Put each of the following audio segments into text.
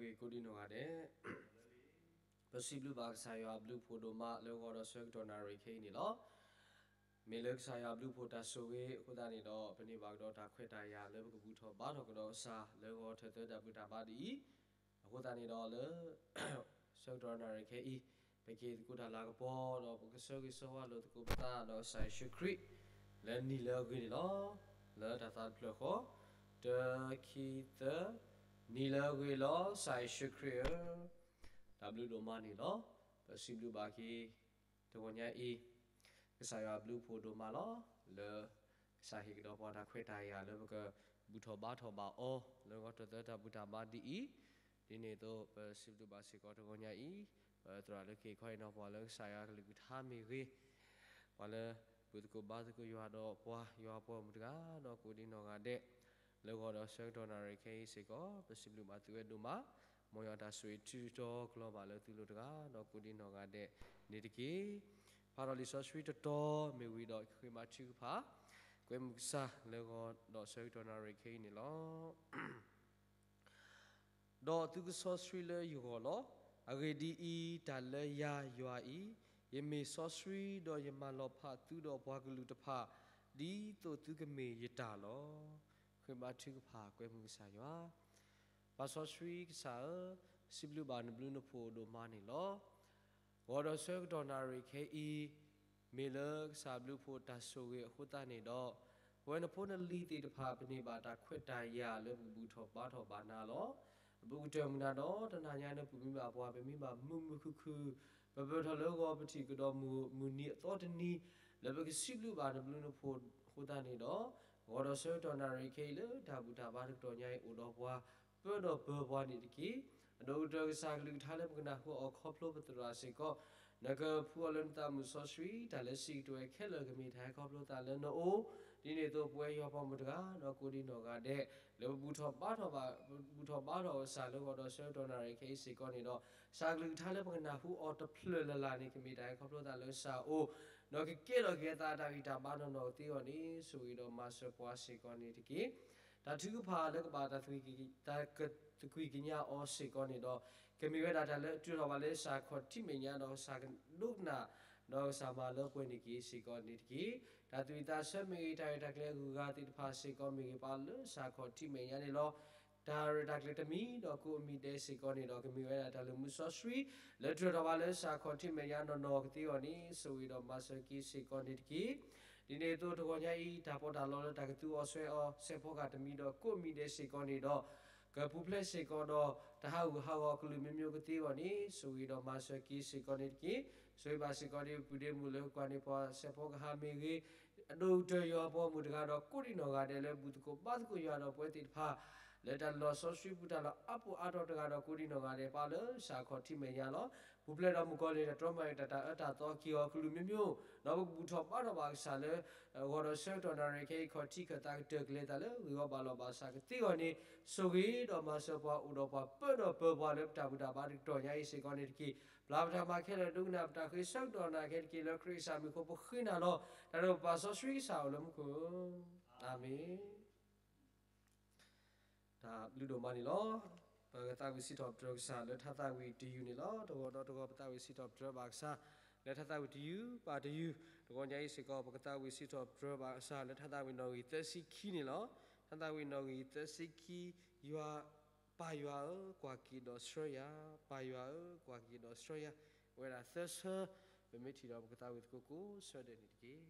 ဂ့ၤကိးဒံနီၢ်ဂၤဒဲး, ပစံးဘျုးဘၣ်ကစၢ်ယွၤအဘျုးအဖှိၣ်ဒိၣ်မးလၢဂီၤဒီးဆၢကတီၢ်နၣ်ရံၣ်ခဲအံၤန့ၣ်လီၤ. မ့ၢ်လၢကစၢ်ယွၤအဘျုးအဖှိၣ်တၢ်ဆိၣ်ဂ့ၤအဃိသတးန့ၣ်ဒီး ပန့ၢ်ဘၣ်ကဒီးတၢ်ခွဲးတၢ်ယာ်လၢပကဘူၣ်ထီၣ်ဘါထီၣ်ကဒီးကစၢ်လၢဂီၤထၢၣ်သၢတၢ်ဘျုးတၢ်ဘါဒ်အံၤ, အဃိသတးန့ၣ်ဒီးလၢ ဆၢကတီၢ်နၣ်ရံၣ်ခဲအံၤ, ပက့ၤသကိးတၢ်လၤကပီၤ ဒီးပကဆၢဂ့ၤဆၢဝါလိာ်သကိးပသးဒီးကစၢ်ယ့ၣ်ၡူးခရံာ် လၢနံၤလၢအဂ့ၤန့ၣ်လီၤ. လၢတၢ်သးတဖျၢၣ်ဃီ, တၢ ခံ သၢ, နံၤလၢအဂ့ၤလီၤ ကစၢ်ယ့ၣ်ၡူးခရံာ်ဧၢ, တၢ်ဘျုးဒိၣ်မးန့ၣ်လီၤ. ပစံးဘျုးဘၣ်က့ၤ တဂီၤညါအံၤ ကစၢ်ယွၤအဘျုးအဖှိၣ်ဒိၣ်မးလီၤ. လၢကစၢ်ဟ့ၣ်ကဒီးပှၤတၢ်ခွဲးတၢ်ယာ်လၢပကဘူၣ်ထီၣ်ဘါထီၣ်ဘၣ်အီၤ လၢဂီၤထၢၣ်သၢတၢ်ဘျုးတၢ်ဘါဒ်အံၤ, ဒ်န့ၣ်အသိးပစံးဘျုးဘၣ်စ့ၢ်ကီးတဂီၤညါအံၤ, ပသရၣ်လၢက့ၤခီအံၤနီၤ ပှၤလၢကစၢ်ယွၤကလုၢ်ကထါမ့ၢ်ဂ့ၤ, ပှၤလၢ ဘူၣ်သကိးဘါသကိးယွၤဒီးပှၤယွၤပှၤမုၣ်တဂၤဒီးကိးဒံနီၢ်ဂၤဒဲး, လၢဂီၤဒီးဆၢကတီၢ်နၣ်ရံၣ်ခဲအံၤစ့ၢ်ကီး ပစံးဘျုးဘၣ်သုဝဲဒိၣ်မး, မ်ယွၤတၢ်ဆိၣ်ဂ့ၤထုးထီၣ်ကျီၤဘၣ်လၢသုလိၤတဂၤဒီးကိးဒံနီၢ်ဂၤဒဲးန့ၣ်တက့ၢ်. ဖးထီၣ်လံာ်စီဆှံတတီၤမ့ၢ်ဝံၤဒီးဃ့ဘါထုကဖၣ်, ကွဲမုာ်ကစၢ်လၢဂီၤဒီးဆၢကတီၢ်နၣ်ရံၣ်ခဲအံၤန့ၣ်လီၤ. ဒီးသုကစီဆှံလၢယဂီၢ်လီၤ. အဂ့ၢ်ဒ်အံၤ, တၢ်လၢယၤယွၤအံၤ, ယမ့ၢ်စီဆှံဒီးယမၤလီၤဖးသုဒီးပှၤကလုာ်တဖၣ်, ဒ်သိးသုကမ့ၢ်ယတၢ်လီၤ. ဃ့ဘါထုကဖၣ်ကွဲမုာ်ကစၢ်ယွၤ. ပၢ်စီဆှံကစၢ်ဧၢ, စံးဘျုးဘၣ်နဘျုးနဖှိၣ်ဒိၣ်မးန့ၣ်လီၤ. ဂီၤဒီးဆၢကတီၢ်နၣ်ရံၣ်ခဲအံၤ, မ့ၢ်လၢကစၢ်ဘျုးဖှိၣ်တၢ်ဆိၣ်ဂ့ၤအဃိသတးန့ၣ်ဒီး, ပဝဲနဖိနလံၤသ့ၣ်တဖၣ် ပန့ၢ်ဘၣ်တၢ်ခွဲးတၢ်ယာ်လၢပကဘူၣ်ထီၣ်ဘါထီၣ်ဘၣ်နၤလီၤ. ပကတၢၢ်မုၢ်နၤဒီးတနၤညါန့ၣ် ပမံဘၣ်ပှၤ ပမံဘၣ်မုာ်မုာ်ခုၣ်ခုၣ်, ပပၢၢ်ထီၣ်လၢဂီၤပထံၣ်ကဒီးမုၢ်မုၢ်နံၤအသီတနံၤ, လၢပကစံးဘျုးဘၣ်နဘျုးနဖှိၣ်အဃိသတးန့ၣ်ဒီး, ဂီၤဒီးဆၢကတီၢ်နၣ်ရံၣ်ခဲအံၤလၢတၢ်ဘူၣ်တၢ်ဘါတကတီၢ်ညါအံၤအိၣ်ဒီးပှၤ, ပၢဒီးပၢၤပှၤန့ၣ်တက့ၢ်. အဒိၣ်ကတၢၢ်ကစၢ်ကလုၢ်ကထါလၢပကနၢ်ဟူအီၤခီဖျိပသရၣ်စ့ၢ်ကီး, နကဖှူအီၤလၢနသးမုၣ်စီဆှံ, တၢ်လၢစံးကတိၤဝဲခဲလၢာ်ကမ့ၢ်တၢ်ဟဲခီဖျိသးလၢနအိၣ်, ဒ်န့ၣ်အသိးပဝဲယွၤပှၤမုၣ်တဂၤဒီးကိးဒံနီၢ်ဂၤဒဲး, လၢပဘူၣ်ထီၣ်ဘါထီၣ်ဘၣ်, ဘူၣ်ထီၣ်ဘါထီၣ်ကစၢ်လၢဂီၤဒီးဆၢကတီၢ်နၣ်ရံၣ်ခဲအံၤစ့ၢ်ကီးန့ၣ်ဒီး, ကစၢ်ကလုၢ်ကထါလၢပကနၢ်ဟူအီၤတဖျၢၣ်လၢ်လၢ်န့ၣ် ကမ့ၢ်တၢ်ဟဲခီဖျိသးလၢကစၢ်အအိၣ်, ဒီးကကဲထီၣ်က့ၤအသးတၢ်ဂံၢ်တၢ်ဘါနီၢ်နီၢ်ကသ့အဂီၢ်န့ၣ် ဆိၣ်ဂ့ၤဒီးမၤစၢၤပှၤစ့ၢ်ကီးန့ၣ်တက့ၢ်. တၢ်ထုကဖၣ်လၢကဘၣ်တၢ်, တၢ်ကသကွံာ်ကညးအီၤစ့ၢ်ကီးန့ၣ်ဒီး, ကမ့ၢ်ဝဲဒၣ်တၢ်လၢအတုၤထီၣ်ဘၣ်လၢကစၢ်ခီၣ်ထံးမဲာ်ညါဒီးကစၢ်ကဒိကနၣ်, ဒီးကစၢ်မၤလၢပှဲၤန့ၢ်က့ၤစ့ၢ်ကီးန့ၣ်တက့ၢ်. တၢ်သူၣ်ဝံၣ်သးဆၢမ့ၢ်ဂ့ၤ, တၢ်ရဲၣ်တၢ်ကျဲၤအဂုၤအဂၤသ့ၣ်တဖၣ်စ့ၢ်ကီးမ့ၢ်ဂ့ၤ, ပာ်လၢကစၢ်ခီၣ်ထံးမဲာ်ညါန့ၣ်လီၤ. တၢ်ရဲၣ်တၢ်ကျဲၤတမံၤဒီးကိးအမံၤဒဲးစ့ၢ်ကီးန့ၣ်ဒီး ကမ့ၢ်ဝဲဒၣ်တၢ်လၢမူစီဆှံ, လၢထုးထီၣ်ဘၣ်လၢကစၢ်ခီၣ်ထံးမဲာ်ညါနီၢ်နီၢ်ကသ့အဂီၢ်န့ၣ် ဆိၣ်ဂ့ၤဒီးမၤစၢၤက့ၤစ့ၢ်ကီးန့ၣ်တက့ၢ်. ဒ်န့ၣ်အသိးတဂီၤညါအံၤ တၢ်ပီးတၢ်လီလၢတၢ်ကသူအီၤဆှဲးအီၤ စဲးဖီကဟၣ်တမံၤဒီးကိးအမံၤဒဲးစ့ၢ်ကီးန့ၣ်ဒီး, ကပူၤဖျဲးစ့ၢ်ကီးဒီး, တၢ်ဟးဂူာ်ဟးဂီၤအကလုာ်မ့ၢ်မ့ၢ်ကသ့အဂီၢ်န့ၣ် ဆိၣ်ဂ့ၤဒီးမၤစၢၤက့ၤစ့ၢ်ကီးန့ၣ်တက့ၢ်. ဆိၣ်ဂ့ၤဘၣ်စ့ၢ်ကီးဒ်ပပုၢ်ဒ့မုၣ်လၢကွၢ်န့ၢ်ပှၤစဲးဖီကဟၣ်မ့ၢ်ဂ့ၤ, အဒိၣ်ကတၢၢ်ယွၤပှၤမုၣ်တဂၤဒီးကိးဒံနီၢ်ဂၤဒဲးလၢဘူၣ်သကိးဘါသကိးယွၤဒီးပဝဲသ့ၣ်တဖၣ်, လၢတၢ်လီၢ်စီဆှံပူၤတၢ်လီၢ်အါပူၤအါတီၤတဂၤဒီးကိးဒံနီၢ်ဂၤဒဲး ပာ်လၢကစၢ်ခီၣ်ထံးမဲာ်ညါလီၤ. ပူၤဖျဲးဒီးမုၣ်ကီၤလံၢ်တၢ်တြီမၤအံၤ တၢ်တၢ်အၢတၢ်သီက့ၤအီၤကလုာ်မ့ၢ်မ့ၢ်, ဒီးပကဘူၣ်ထီၣ်ဘါထီၣ်ဘၣ်ကစၢ်လၢ ဂီၤဒီးဆၢကတီၢ်နၣ်ရံၣ်ခဲအံၤ ခီၣ်ထံးခၢၣ်သးကတၢၢ်ကလဲၤသးလၢဂ့ၢ်ဝီဘၣ်လီၤဘၣ်စးကသ့အဂီၢ်န့ၣ် ဆိၣ်ဂ့ၤဒီးမၤစၢၤပှၤအိၣ်ဒီးပှၤပၢဒီးပၢၤပှၤလၢပတၢ်ဘူၣ်တၢ်ဘါတကတီၢ်ညါအံၤစ့ၢ်ကီးန့ၣ်တက့ၢ်. ပျၢ်ပတၢ်မၤခဲလၢာ်ဒိကနၣ်ပတၢ်ဃ့ဆၢကတီၢ်နၣ်ရံၣ်ခဲအံၤတက့ၢ်. လၢခရံာ်ကစၢ်မံၤအဃိပဃ့နၤလီၤ. တၢ်ဒီးပပၢ်စီဆှံကစၢ်အိၣ်လၢမူခိၣ်, အၤမ့ၣ်. တၢ်ဘျုးဒိၣ်မးန့ၣ်လီၤ. ပကသးဝံၣ်စံးထီၣ်ပတြၢၤကစၢ်လၢထါသးဝံၣ်တယုၢ်န့ၣ်လီၤ. တဂီၤဒီးတဂီၤပသးဝံၣ်စံးထီၣ်ပတြၢၤဘၣ်ကစၢ် လၢထါသးဝံၣ်တယုၢ်ဘၣ်တယုၢ်, တဂီၤညါအံၤစ့ၢ်ကီး ပကသးဝံၣ်စံးထီၣ်ပတြၢၤဘၣ်ကစၢ်လၢထါသးဝံၣ်နီၣ်ဂံၢ်သၢဆံခံန့ၣ်လီၤ. ထါသးဝံၣ်နီၣ်ဂံၢ်သၢဆံခံ, ယွၤ, ပၢ်ယွၤဧၢ, ကွၢ်က့ၤဒီးဆှၢယၤ, ပၢ်ယွၤဧၢ, ကွၢ်က့ၤဒီးဆှၢယၤ, ဝဲဒၣ်သၢဆၢ, ပမ့ၢ်ထံၣ်ဒီးပကသးဝံၣ်သကိးကိးဆၢဒဲးန့ၣ်တက့ၢ်.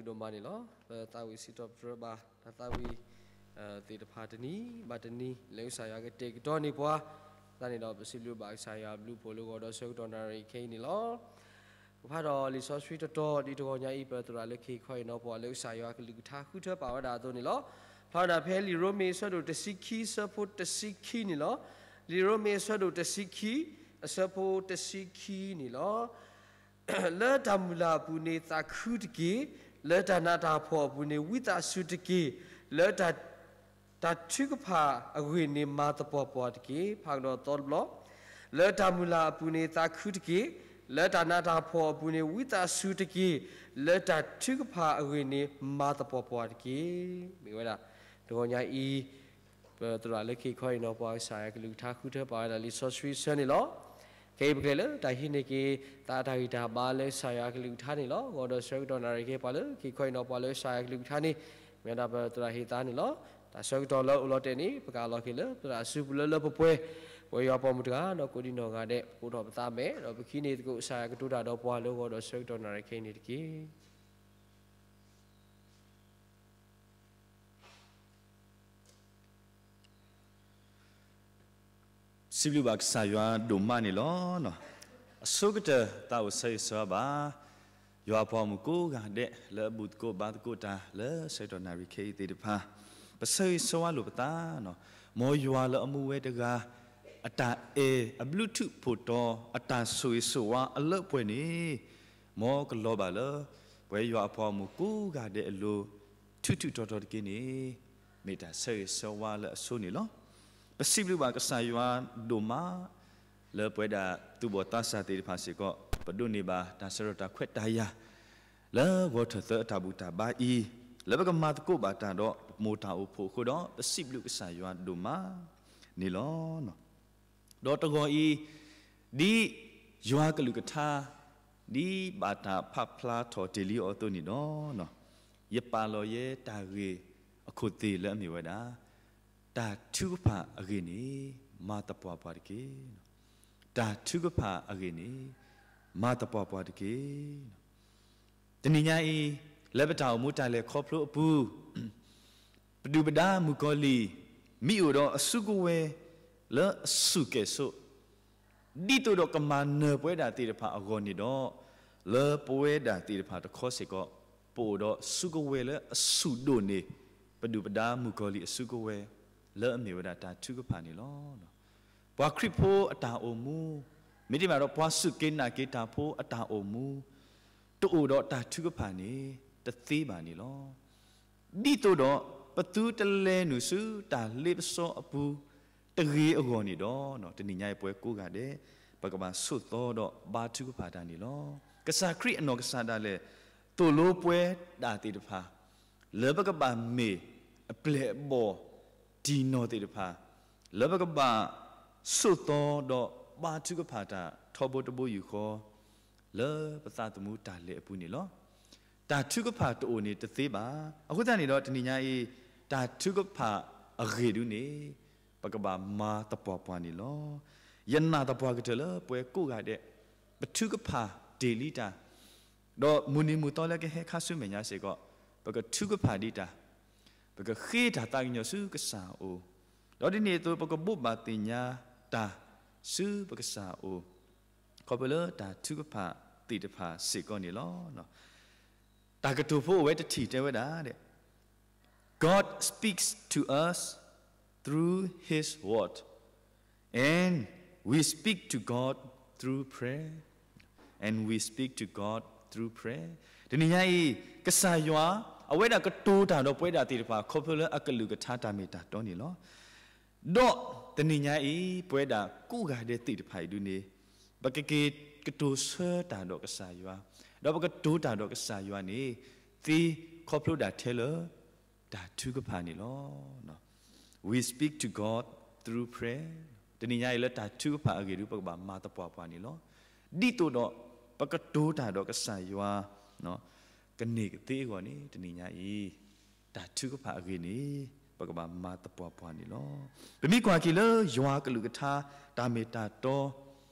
ဒိၣ်မးန့ၣ်လီၤ. လၢသးဝံၣ်စံးထီၣ်ပတြၢၤဘၣ် တၢ်သးဝံၣ်သ့ၣ်တဖၣ်တနံၤဘၣ်တနံၤ လၢကစၢ်ယွၤကတဲာ်ကတီၤန့ၢ်ပှၤ သတးန့ၣ်ဒီး ပစံးဘျုးဘၣ်ကစၢ်ယွၤဘျုးဖှိၣ်လၢဂီၤဒီးဆၢကတီၢ်နၣ်ရံၣ်ခဲအံၤန့ၣ်လီၤ. ပဖးဒီးလံာ်စီဆှံတတီၤ ဒ်တဂီၤညါအံၤ ပသရၣ်လၢခံခီအံၤနီၤ ပှၤလၢကစၢ်ယွၤကလုၢ်ကထါဃုထၢပာ်ဝဲဒၣ်အသိးန့ၣ်လီၤ. ဖးဝဲဒၣ်ဖဲလံာ်ရိမ့ၤအဆၢဒိၣ် တဆံခံ အဆၢဖိတဆံခံန့ၣ်လီၤ. လံာ်ရိမ့ၤအဆၢဒိၣ်တဆံခံ အဆၢဖိတဆံခံန့ၣ်လီၤ. လၢတၢ်မုၢ်လၢ်အပူၤန့ၣ်သးခုတက့ၢ်, လၢတၢ်နးတၢ်ဖှီၣ်အပူၤန့ၣ်ဝံသးစူၤတက့ၢ်, လၢတၢ်ထုကဖၣ်အဂ့ၢ်န့ၣ်မၤသပှၢ်ပှၢ်တက့ၢ်. ဖးကဒီးသီတဘျီ, လၢတၢ်မုၢ်လၢ်အပူၤန့ၣ်သးခုတက့ၢ်, လၢတၢ်နးတၢ်ဖှီၣ်အပူၤန့ၣ်ဝံသးစူၤတက့ၢ်, လၢတၢ်ထုကဖၣ်အဂ့ၢ်န့ၣ်မၤသပှၢ်ပှၢ်တက့ၢ်. မ့ၢ်ဝဲဒၣ် တဂီၤညါအံၤ ပသရၣ်လၢခံခီအံၤနီၤ ပှၤကစၢ်ယွၤကလုၢ်ကထါဃုထၢပာ်ဝဲဒၣ်လံာ်စီဆှံအဆၢန့ၣ်လီၤ. ခဲအံၤပကလဲၤလၢတၢ်ဟံးန့ၢ်က့ၤ သးတၢ်ဂံၢ်တၢ်ဘါလၢကစၢ်ယွၤကလုၢ်ကထါန့ၣ်လီၤ. ဂီၤဒီးဆၢကတီၢ်နၣ်ရံၣ်ခဲ ပှၤလၢခံခီအံၤနီၤ ပှၤလၢကစၢ်ယွၤကလုၢ်ကထါန့ၣ် မ့ၢ်ဝဲဒၣ်ပသရၣ်ဟ့ၣ်သါန့ၣ်လီၤ. တၢ်ဆၢကတီၢ်လၢအိၣ်လီၤတဲာ်န့ၣ် ပကလီၤက့ၤလၢပသရၣ်အစုပူၤလၢလၢပှဲၤပှဲၤ ပဝဲယွၤပှၤမုၣ်တဂၤ ဒီးကိးဒံနီၢ်ဂၤဒဲး ပကိးထီၣ်ပသးမဲာ် ဒီးပကဟံးန့ၢ်သကိးကစၢ်ယွၤကတိၤတၢ်ဒီးပှၤလၢဂီၤဒီးဆၢကတီၢ်နၣ်ရံၣ်ခဲအံၤန့ၣ်တက့ၢ်. စံးဘျုးဘၣ်ကစၢ်ယွၤဒိၣ်မးန့ၣ်လီၤ. အဆိကတၢၢ်သးအိၣ်ဆၢဂ့ၤဆၢဝါဘၣ် ယွၤအပှၤဂီၢ်မုၢ်ကိးဂၤဒဲး လၢအဘူၣ်သကိးဘါသကိးတၢ် လၢဆၢကတီၢ်နၣ်ရံၣ်ခဲအံၤသ့ၣ်တဖၣ်, ပဆၢဂ့ၤဆၢဝါလိာ်ပသး, မ်ယွၤလၢအမူဝဲတဂၤ အတၢ်အဲၣ်အဘျုးထူးဖှိၣ်တီၤ အတၢ်ဆိၣ်ဂ့ၤဆိၣ်ဝါအလၢအပှဲၤန့ၣ် မ်ကလီၤဘၣ်လၢ ပဝဲယွၤအပှၤဂီၢ်မုၢ်ကိးဂၤဒဲးအလိၤ ထူးထူးတီၤတီၤတက့ၢ်န့ၣ် မ့ၢ်တၢ်ဆၢဂ့ၤဆၢဝါလၢအဆိန့ၣ်လီၤ. ပစံးဘျုးဘၣ်ကစၢ်ယွၤဒိၣ်မး လၢပဝဲဒၣ်သူၣ်ဘီၣ်သးစၢ်သ့ၣ်တဖၣ်စ့ၢ်ကီး ပဒိးန့ၢ်ဘၣ်တၢ်ဆၢကတီၢ်တၢ်ခွဲးတၢ်ယာ် လၢဂီၤထၢၣ်သၢအတၢ်ဘူၣ်တၢ်ဘါအံၤ လၢပကမၤသကိးဘၣ်တၢ်ဒီး ပမိၢ်တၢ်အိၣ်ဖှိၣ်အဃိဒီး ပစံးဘျုးကစၢ်ယွၤဒိၣ်မးန့ၣ်လီၤ. ဒီးတဂီၤအံၤ ဒ်ယွၤကလုၢ်ကထါ ဒ်ဘၣ်တၢ်ဖးဖျါထီၣ်တ့ၢ်လံအီၤအသိးန့ၣ်ဒီး ယပာ်လီၤယဲတၢ်ဂ့ၢ်အခိၣ်သ့ၣ်လၢအမ့ၢ်ဝဲဒၣ် တၢ်ထုကဖၣ်အဂ့ၢ်န့ၣ် မၤသပှၢ်ပှၢ်တက့ၢ်. တၢ်ထုကဖၣ်အဂ့ၢ်န့ၣ် မၤသပှၢ်ပှၢ်တက့ၢ်. တနံၤညါအံၤ လၢပတၢ်အိၣ်မူတၢ်လဲၤခီဖျိအပူၤ ပဒုၣ်ပဒါမုၣ်ကီၤလံၢ် မ့ၢ်အိၣ်ဒီးအစုကဝဲၤလၢအစူၢ်ကဲၤဆိး ဒ်သိးဒီးကမၤနၢၤပဝဲဒၣ်သ့ၣ်တဖၣ်အဂီၢ်န့ၣ်ဒီး လၢပဝဲဒၣ်သ့ၣ်တဖၣ်တခီစ့ၢ်ကီး ပအိၣ်ဒီးစုကဝဲၤလၢအစူၢ်ဒိၣ်န့ၢ် ပဒုၣ်ပဒါမုၣ်ကီၤလံၢ်အစုကဝဲၤ လၢအမ့ၢ်ဝဲဒၣ်တၢ်ထုကဖၣ်န့ၣ်လီၤ. ပှၤခရံာ်ဖိအတၢ်အိၣ်မူ မ့တမ့ၢ်ဒီးပှၤစူၢ်က့ၤနာ်က့ၤတၢ်ဖိအတၢ်အိၣ်မူ တအိၣ်ဒီးတၢ်ထုကဖၣ်န့ၣ် တသ့ဘၣ်န့ၣ်လီၤ. ဒ်သိးဒီး ပသုတလဲၤနုာ်ဆူတၢ်လ့ပစီအပူၤ တဂ့ၤအဂီၢ်န့ၣ်ဒီး တနံၤညါအံၤပဝဲကိးဂၤဒဲး ပကဘၣ်ဆိးသီဒီးဘါထုကဖၣ်တၢ်န့ၣ်လီၤ. ကစၢ်ခရံာ်အနီၢ်ကစၢ်ဒၣ်လဲာ် သိၣ်လိပဝဲဒၣ်သ့ၣ်တဖၣ် လၢပကဘၣ်မ့ၢ်အပျဲၢ်အဘီၣ် တံၢ်နီၢ်သ့ၣ်တဖၣ် လၢပကဘၣ်ဆိးသီဒီးဘါထုကဖၣ်တၢ်ထီဘိတဘိယူၢ်ဃီ လၢပသးသမူတၢ်လဲၤအပူၤန့ၣ်လီၤ. တၢ်ထုကဖၣ်တအိၣ်န့ၣ်တသ့ဘၣ်. အဃိသတးန့ၣ်ဒီးတနံၤညါအံၤ တၢ်ထုကဖၣ်အဂ့ၢ်ဒုန့ၣ် ပကဘၣ်မၤသပှၢ်ပှၢ်န့ၣ်လီၤ. ယနာ်သပှၢ်ကတၢၢ်လၢပဝဲကိးဂၤဒဲး ပထုကဖၣ်တ့ၢ်လံတၢ် ဒီးမုၢ်နံၤမုၢ်သီလၢကဟဲခါဆူမဲာ်ညါစ့ၢ်ကီး ပကထုကဖၣ်ဒံးတၢ်, ပကဃ့တၢ်သးကညီၤဆူကစၢ်အအိၣ်, ဒီးဒ်န့ၣ်အသိး ပကဘိးဘၣ်သ့ၣ်ညါတၢ်ဆူပကစၢ်အအိၣ်, ခီဖျိလၢတၢ်ထုကဖၣ်သ့ၣ်တဖၣ်စ့ၢ်ကီးန့ၣ်လီၤ. တၢ်ကတိၤဖိအိၣ်ဝဲတထံၣ်တဲဝဲဒၣ် God speaks to us through His word, and we speak to God through prayer, and we speak to God through prayer. တနံၤညါအံၤ ကစၢ်ယွၤ အဝဲဒၣ်ကတိၤတၢ်ဒီးပဝဲဒၣ်သ့ၣ်တဖၣ် ခီဖျိလၢအကလုၢ်ကထါတၢ်မ့ၢ်တၢ်တီန့ၣ်လီၤ. ဒီးတနံၤညါအံၤ ပဝဲဒၣ်ကိးဂၤဒဲးသ့ၣ်တဖၣ်အံၤဒုန့ၣ် ပကက့ၤကတိၤဆၢတၢ်ဒီးကစၢ်ယွၤ, ဒီးပကတိၤတၢ်ဒီးကစၢ်ယွၤန့ၣ် သ့ခီဖျိဒၣ်ထဲလၢ တၢ်ထုကဖၣ်န့ၣ်လီၤ. We speak to God through prayer. တနံၤညါအံၤလၢတၢ်ထုကဖၣ်အဂ့ၢ်ဒု ပကဘၣ်မၤသပှၢ်ပှၢ်န့ၣ်လီၤ. ဒ်သိးဒီး ပကတိၤတၢ်ဒီးကစၢ်ယွၤ ကန့ၢ်ကသ့အဂီၢ်န့ၣ် တနံၤညါအံၤ တၢ်ထုကဖၣ်အဂ့ၢ်န့ၣ် ပကဘၣ်မၤသပှၢ်ပှၢ်န့ၣ်လီၤ. ပမ့ၢ်ကွၢ်က့ၤလၢယွၤကလုၢ်ကထါ တၢ်မ့ၢ်တၢ်တီ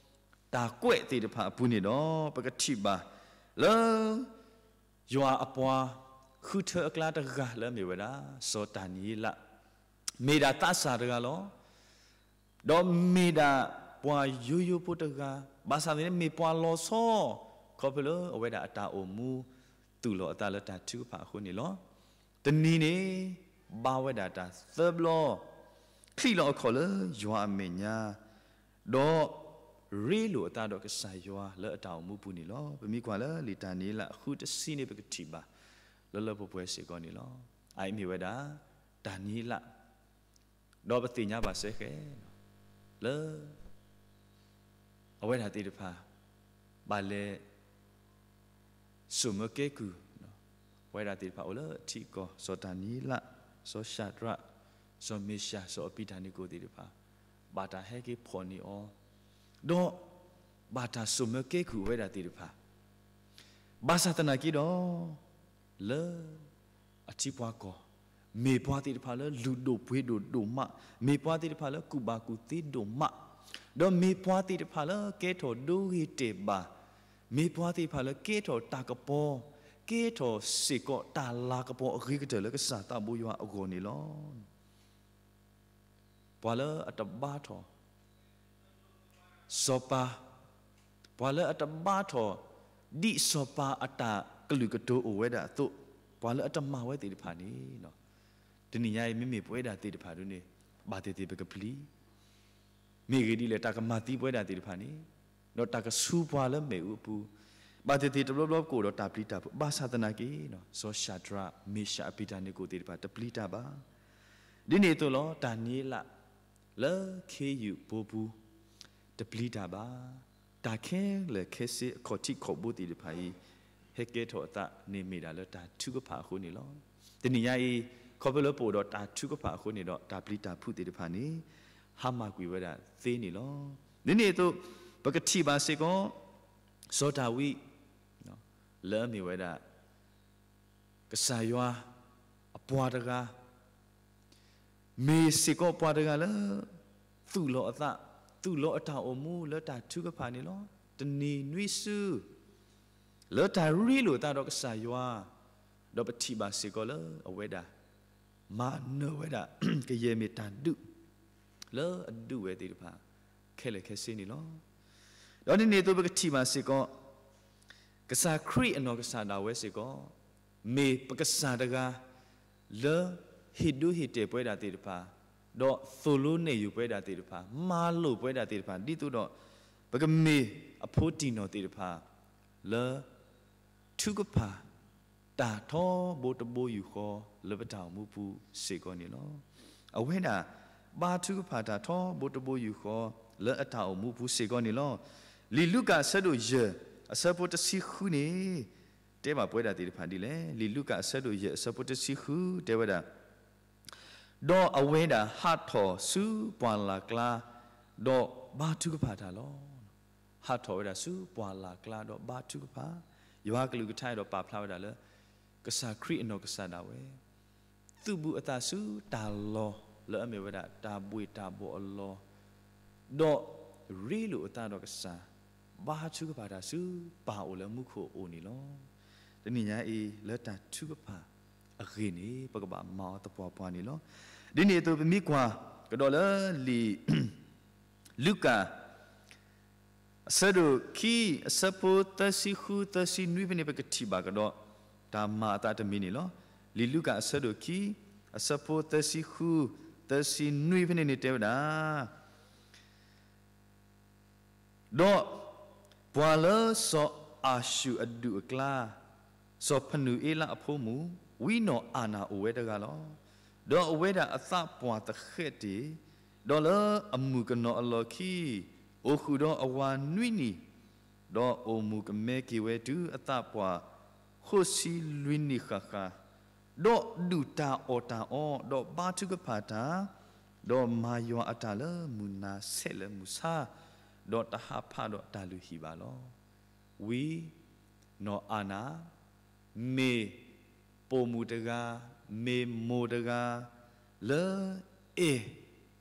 တၢ်ကွဲးသ့ၣ်တဖၣ်အပူၤန့ၣ်ဒီး ပကထံၣ်ဘၣ်လၢ ယွၤအပှၤ ဃုထၢအကျါတဂၤလၢအမ့ၢ်ဝဲဒၣ် စီၤတၤနံလး, မ့ၢ်ဒၣ်သးစၢ်တဂၤလီၤ. ဒီးမ့ၢ်ဒၣ်ပှၤယိယိဖိတဂၤ, ဘၣ်ဆၣ်သနာ်က့ မ့ၢ်ပှၤလီၤဆီ, ခီဖျိလၢအဝဲဒၣ်အတၢ်အိၣ်မူ သူၣ်လီၤအသးလၢတၢ်ထုကဖၣ်အဃိန့ၣ်လီၤ. တနံၤန့ၣ် ဘါဝဲဒၣ်တၢ်သၢဘျီ, ချံးလီၤအခီၣ်လၢယွၤအမဲာ်ညါ, ဒီးရ့လိာ်အသးဒီးကစၢ်ယွၤလၢအတၢ်အိၣ်မူပူၤန့ၣ်လီၤ. ပမ့ၢ်ကွၢ်လၢလံာ်တၤနံလးအဃုတဆံန့ၣ် ပကထံၣ်ဘၣ် လၢလၢပှဲၤပှဲၤစ့ၢ်ကီးန့ၣ်လီၤ. အအံၤမ့ၢ်ဝဲဒၣ် တၤနံလး, ဒီးပသ့ၣ်ညါဘၣ်စ့ၢ်ကီး လၢ အဝဲဒၣ်သ့ၣ်တဖၣ် ဘၣ်လဲၤ စိာ်မၢကဲကုၢ်, အဝဲဒၣ်သ့ၣ်တဖၣ်အိၣ်လၢအထံအကီၢ်, စီၤတၤနံလး, စီၤၡၤဒြး, စီၤမ့ၡး, စီၤအပံၤတၢ်နံကိၣ်သ့ၣ်တဖၣ်, ဘၣ်တၢ်ဟဲက့ၤဖီၣ်န့ၢ်အီၤ, ဒီး ဘၣ်တၢ်စိာ်မၢကဲကုၢ်အဝဲဒၣ်သ့ၣ်တဖၣ်, ဘၣ်ဆၣ်သနာ်က့ဒီး လၢ အထံပှၤကီၢ်, မ့ၢ်ပှၤသ့ၣ်တဖၣ်လၢလုၢ်ဒိၣ်ပှ့ၤဒိၣ်ဒိၣ်မး, မ့ၢ်ပှၤသ့ၣ်တဖၣ်လၢကူၣ်ဘၣ်ကူၣ်သ့ဒိၣ်မး, ဒီးမ့ၢ်ပှၤသ့ၣ်တဖၣ်လၢကဲထီၣ်ဒိဂ့ၤတဲာ်ဘၣ်, မ့ၢ်ပှၤသ့ၣ်တဖၣ်လၢကဲထီၣ်တၢ်ကပီၤ, ကဲထီၣ်စ့ၢ်ကီးတၢ်လၤကပီၤအဂ့ၤကတၢၢ်လၢကစၢ်သးဘိယွၤအဂီၢ်န့ၣ်လီၤ. ပှၤလၢအတဘါထီၣ် စီၤပၤ, ပှၤလၢအတဘါထီၣ် ဒ်စီၤပၤအတၢ်ကလုၢ်ကတိၤအိၣ်ဝဲဒၣ်အသိး, ပှၤလၢအတမၤဝဲသ့ၣ်တဖၣ်န့ၣ်, တနံၤညါအံၤ မ့မ့ၢ်ပဝဲဒၣ်သ့ၣ်တဖၣ်ဒ်န့ၣ် ဘၣ်သ့ၣ်သ့ၣ်ပကပျံၤ, မ့ၢ်ဂ့ၢ်ဒ်လဲၣ် တၢ်ကမၤသံပဝဲဒၣ်သ့ၣ်တဖၣ်န့ၣ်, ဒီးတၢ်ကဆူပှၤလၢမ့ၣ်အူအပူၤ, ဘၣ်သ့ၣ်သ့ၣ်တဘျီဘျီပကအိၣ်ဒီးတၢ်ပျံၤတၢ်ဖုး, ဘၣ်ဆၣ်သနာ်က့, စီၤၡၤဒြး, မ့ၡး, အပံၤတၢ်နံကိၣ်သ့ၣ်တဖၣ် တပျံၤတၢ်ဘၣ်. ဒ်န့ၣ်အသိးလီၤ, တၤနံလး လၢခ့ယုၢ်ဘိပူၤ တပျံၤတၢ်ဘၣ်. တၢ်ခဲလၢာ်ခဲဆ့အခီၣ်ထံးခီၣ်ဘိသ့ၣ်တဖၣ်အံၤ ဟဲကဲထီၣ်အသးန့ၣ်မ့ၢ်ဒၣ်လၢတၢ်ထုကဖၣ်အဃိန့ၣ်လီၤ. တနံၤညါအံၤ ခီဖျိလၢပအိၣ်ဒီးတၢ်ထုကဖၣ်အဃိန့ၣ်ဒီး တၢ်ပျံၤတၢ်ဖုးသ့ၣ်တဖၣ်န့ၣ် ဟါမၢ်ကွံာ်ဝဲဒၣ်သ့န့ၣ်လီၤ. ဒ်န့ၣ်အသိး ပကထံၣ်ဘၣ်စ့ၢ်ကီး စီၤဒၤဝံး လၢအမ့ၢ်ဝဲဒၣ် ကစၢ်ယွၤအပှၤတဂၤ မ့ၢ်စ့ၢ်ကီးပှၤတဂၤလၢ သူၣ်လီၤအသး, သူၣ်လီၤအတၢ်အိၣ်မူလၢတၢ်ထုကဖၣ်န့ၣ်လီၤ. တနံၤနွံစု လၢတၢ်ရ့လိာ်အသးဒီးကစၢ်ယွၤ, ဒီးပထံၣ်ဘၣ်စ့ၢ်ကီးလၢအဝဲဒၣ် မၤနၢၤဝဲဒၣ် ကယဲၢ်မ့ၢ်တၢ်ဒုး လၢအဒုးဝဲသ့ၣ်တဖၣ် ခဲလၢာ်ခဲဆ့န့ၣ်လီၤ. ဒီးဒ်န့ၣ်အသိးပကထံၣ်ဘၣ်စ့ၢ်ကီး ကစၢ်ခရံာ်အနီၢ်ကစၢ်ဒၣ်ဝဲစ့ၢ်ကီး မ့ၢ်ပကစၢ်တဂၤ လၢဟ့ၣ်ဒိဟ့ၣ်တဲာ်ပဝဲဒၣ်သ့ၣ်တဖၣ်, ဒီးသိၣ်လိနဲၣ်ယုာ်ပဝဲဒၣ်သ့ၣ်တဖၣ်, မၤလိာ်ပဝဲဒၣ်သ့ၣ်တဖၣ်, ဒ်သိးဒီး ပကမ့ၢ်အဖိတံၢ်နီၢ်သ့ၣ်တဖၣ် လၢ ထုကဖၣ် တၢ်ထီဘိတဘိယူၢ်ဃီ လၢပတၢ်အိၣ်မူပူၤစ့ၢ်ကီးန့ၣ်လီၤ. အဝဲဒၣ် ဘါထုကဖၣ်တၢ်ထီဘိတဘိယူၢ်ဃီ လၢအတၢ်အိၣ်မူပူၤစ့ၢ်ကီးန့ၣ်လီၤ. လံာ်လူၤကၣ်အဆၢဒိၣ်ယဲၢ် အဆၢဖိတဆံဃုန့ၣ် တဲဘၣ်ပဝဲဒၣ်သ့ၣ်တဖၣ်ဒ်လဲၣ်. လံာ်လူၤကၣ်အဆၢဒိၣ်ယဲၢ် အဆၢဖိတဆံဃု တဲဝဲဒၣ် ဒီးအဝဲဒၣ်ဟးထီၣ်ဆူပှၢ်လၢ်ကျါ ဒီးဘါထုကဖၣ်တၢ်လီၤ. ဟးထီၣ်ဝဲဒၣ်ဆူပှၢ်လၢ်ကျါဒီးဘါထုကဖၣ်, ယွၤကလုၢ်ကထါအဲၣ်ဒိးပာ်ဖျါဝဲဒၣ်လၢ ကစၢ်ခရံာ်အနီၢ်ကစၢ်ဒၣ်ဝဲ သူၣ်ဘူးအသးဆူတၢ်လီၢ်လၢအမ့ၢ်ဝဲဒၣ်တၢ်ဘှ့ၣ်တၢ်ဘှီၣ်အလီၢ်, ဒီးရ့လိာ်အသးဒီးကစၢ်, ဘါထုကဖၣ်တၢ်ဆူပၢ်အိၣ်လၢမူခိၣ်အအိၣ်န့ၣ်လီၤ. တနံၤညါအံၤ လၢတၢ်ထုကဖၣ်အဂ့ၢ်န့ၣ် ပကဘၣ်မၤအီၤသပှၢ်ပှၢ်န့ၣ်လီၤ. ဒ်န့ၣ်အသိး ပမ့ၢ်ကွၢ်ကဒီးလၢလံာ် လူၤကၣ် အဆၢဒိၣ်ခံ အဆၢဖိသၢဆံဃု သၢဆံနွံဖဲန့ၣ် ပကထံၣ်ဘၣ်ကဒီး တၢ်မၤအသးတမံၤန့ၣ်လီၤ. လံာ်လူၤကၣ်အဆၢဒိၣ်ခံ အဆၢဖိသၢဆံဃု သၢဆံနွံဖဲန့ၣ်န့ၣ်တဲဝဲဒၣ် ဒီးပှၤလၢစီၤအၤၡူၢ်အဒူၣ်အကျါ, စီၤဖနူၤအ့လးအဖိမုၣ်, ဝံနီၢ်အၤနၢ်အိၣ်ဝဲတဂၤလီၤ. ဒီးအဝဲဒၣ်အသးပှၢ်သဃဲးတ့ၢ်, ဒီးလၢအမုၣ်ကနီၤအလီၢ်ခံ, အိၣ်ဃုာ်ဒီးအဝၤနွံနံၣ်, ဒီးအိၣ်မူကမဲက့ၤဝဲတုၤအသးပှၢ်ဃိးဆံလွံၢ်နံၣ်ဃၣ်ဃၣ်, ဒီးဒုၣ်တၢ်အီၣ်တၢ်အီ, ဒီးဘါထုကဖၣ်တၢ်, ဒီးမၤယွၤအတၢ်လၢမုၢ်နၤဆဲးလၢမုၢ်ဆါ, ဒီးတဟးဖးဒီးတၢ်လုၢ်ဟံၣ်ဘၣ်လီၤ. ဝံနီၢ်အၤနၢ် မ့ၢ်ပိာ်မုၣ်တဂၤ, မ့ၢ်မိၢ်တဂၤ, လၢအဲၣ်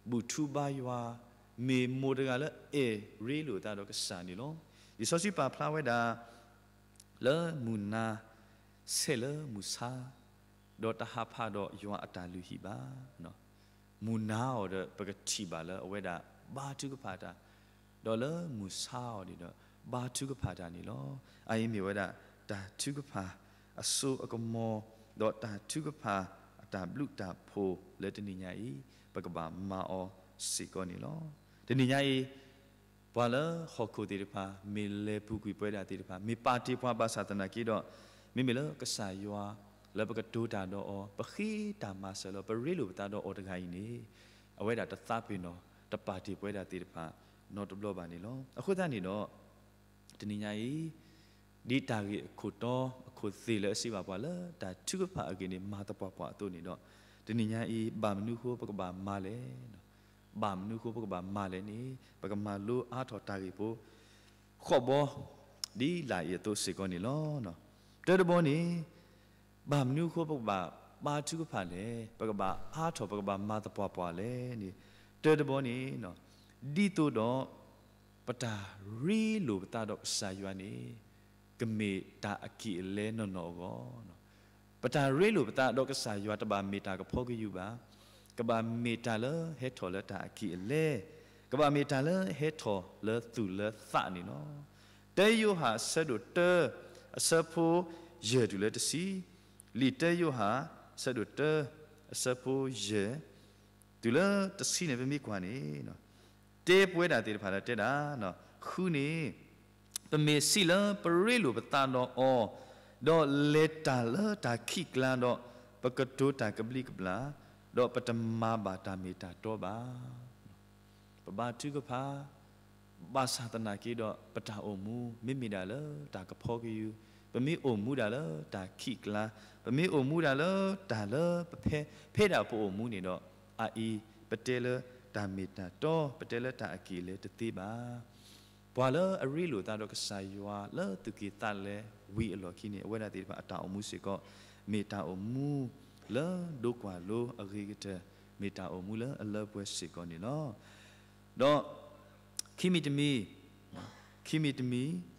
ဘူၣ်ထူဘါယွၤ, မ့ၢ်မိၢ်တဂၤလၢအဲၣ်ရ့လိာ်သးဒီးကစၢ်န့ၣ်လီၤ. လံာ်စီဆှံပာ်ဖျါဝဲဒၣ် လၢမုၢ်နၤဆဲးလၢမုၢ်ဆါ ဒီးတဟးဖးဒီးယွၤအတၢ်လုၢ်ဟံၣ်ဘၣ်. မုၢ်နၤအီၤဒီး ပကထံၣ်ဘၣ်လၢအဝဲဒၣ်ဘါထုကဖၣ်တၢ်, ဒီးလၢမုၢ်ဆါအီၤန့ၣ်ဒီး ဘါထုကဖၣ်တၢ်န့ၣ်လီၤ. အအံၤမ့ၢ်ဝဲဒၣ် တၢ်ထုကဖၣ်အစိအကမီၤ, ဒီးတၢ်ထုကဖၣ်အတၢ်ဘျုးတၢ်ဖှိၣ်လၢတနံၤညါအံၤ ပကဘၣ်မၤအီၤစ့ၢ်ကီးန့ၣ်လီၤ. တနံၤညါအံၤ ပှၤလၢဟီၣ်ခိၣ်သ့ၣ်တဖၣ် မ့ၢ်လဲၤပူၤကွံာ်ပဝဲဒၣ်သ့ၣ်တဖၣ် မ့ၢ်ပာ်တ့ၢ်ပှၤဘၣ်ဆၣ်သနာ်က့ဒီး မ့မ့ၢ်လၢကစၢ်ယွၤ လၢပကတိၤတၢ်ဒီးအီၤ ပဃ့တၢ်မၤစၢၤလၢ ပရ့လိာ်ပသးဒီးအီၤတဂၤအံၤန့ၣ် အဝဲဒၣ်တသးပ့ၤနီၣ် တပာ်တ့ၢ်ပဝဲဒၣ်သ့ၣ်တဖၣ် နီတဘျီဘၣ်န့ၣ်လီၤ. အဃိသတးန့ၣ်ဒီး တနံၤညါအံၤ ဒ်တၢ်ဂ့ၢ်အခိၣ်တီ အခိၣ်သ့ၣ်လၢအစံးဘၣ်ပှၤလၢ တၢ်ထုကဖၣ်အဂ့ၢ်န့ၣ် မၤသပှၢ်ပှၢ်အသိးန့ၣ်ဒီး တနံၤညါအံၤ ဘၣ်မနုၤအဃိပကဘၣ်မၤလဲၣ်, ဘၣ်မနုၤအဃိပကဘၣ်မၤလဲၣ်န့ၣ် ပကမၤလိအါထီၣ်တၢ်ဂ့ၢ်ဖိ ဃိးဘီ ဒ်လာ်အံၤအသိးစ့ၢ်ကီးန့ၣ်လီၤ. တၢတဘီန့ၣ် ဘၣ်မနုၤအဃိပကဘၣ်ဘါထုကဖၣ်လဲၣ်, ပကဘၣ်အါထီၣ် ပကဘၣ်မၤသပှၢ်ပှၢ်လဲၣ်န့ၣ် တၢတဘီန့ၣ် ဒ်သိးဒီး ပတၢ်ရ့လိာ်ပသးဒီးကစၢ်ယွၤန့ၣ် ကမ့ၢ်တၢ်အကံၢ်အလဲနီၢ်နီၢ်အဂီၢ် ပတၢ်ရ့လိာ်ပသးဒီးကစၢ်ယွၤတဘၣ်မ့ၢ်တၢ်ကဖီကယူၤဘၣ်. ကဘၣ်မ့ၢ်တၢ်လၢဟဲထီၣ်လၢတၢ်အကံၢ်အလဲ, ကဘၣ်မ့ၢ်တၢ်လၢဟဲထီၣ်လၢသူၣ်လၢသးန့ၣ်လီၤ. တၢယိၤဟၣ်အဆၢဒိၣ်တၢ အဆၢဖိယဲၢ်တုၤလၢတဆံ, လံာ်တၢယိၤဟၣ် အဆၢဒိၣ်တၢ အဆၢဖိယဲၢ် တုၤလၢတဆံန့ၣ် ပမ့ၢ်ကွၢ်န့ၣ် တဲပဝဲဒၣ်သ့ၣ်တဖၣ်လၢတဲဒၣ်, ဃုန့ၣ် ပမ့ၢ်စံးလၢပရ့လိာ်ပသးဒီးအီၤ, ဒီးလဲၤတၢ်လၢတၢ်ခံးကျါဒီး ပကတိၤတၢ်ကဘျံးကဘျၣ်, ဒီးပတမၤဘၣ်တၢ်မ့ၢ်တၢ်တီဘၣ်. ပဘါထုကဖၣ် ဘၣ်ဆၣ်သနာ်က့ဒီး ပတၢ်အိၣ်မူ မ့မ့ၢ်ဒၣ်လၢတၢ်ကဖီကယူၤ, ပမ့ၢ်အိၣ်မူဒၣ်လၢတၢ်ခံးကျါ, ပမ့ၢ်အိၣ်မူဒၣ်လၢတၢ်လၢပဖဲ ဖဲဒၣ်ပအိၣ်မူန့ၣ်ဒီး အအံၤ ပတဲလၢတၢ်မ့ၢ်တၢ်တီ, ပတဲလၢတၢ်အကံၢ်အလဲတသ့ဘၣ်. ပှၤလၢအရ့လိာ်သးဒီးကစၢ်ယွၤလၢသူၣ်က့သးလဲဝံၤအလီၢ်ခံန့ၣ် အဝဲဒၣ်သ့ၣ်တဖၣ်အတၢ်အိၣ်မူစ့ၢ်ကီး မ့ၢ်တၢ်အိၣ်မူလၢဒိကွၢ်လိအဂ့ၤကတၢၢ်, မ့ၢ်တၢ်အိၣ်မူလၢအလၢပှဲၤစ့ၢ်ကီးန့ၣ်လီၤ. ဒီး ခံမံၤတမံၤ, ခံမံၤတမံၤ,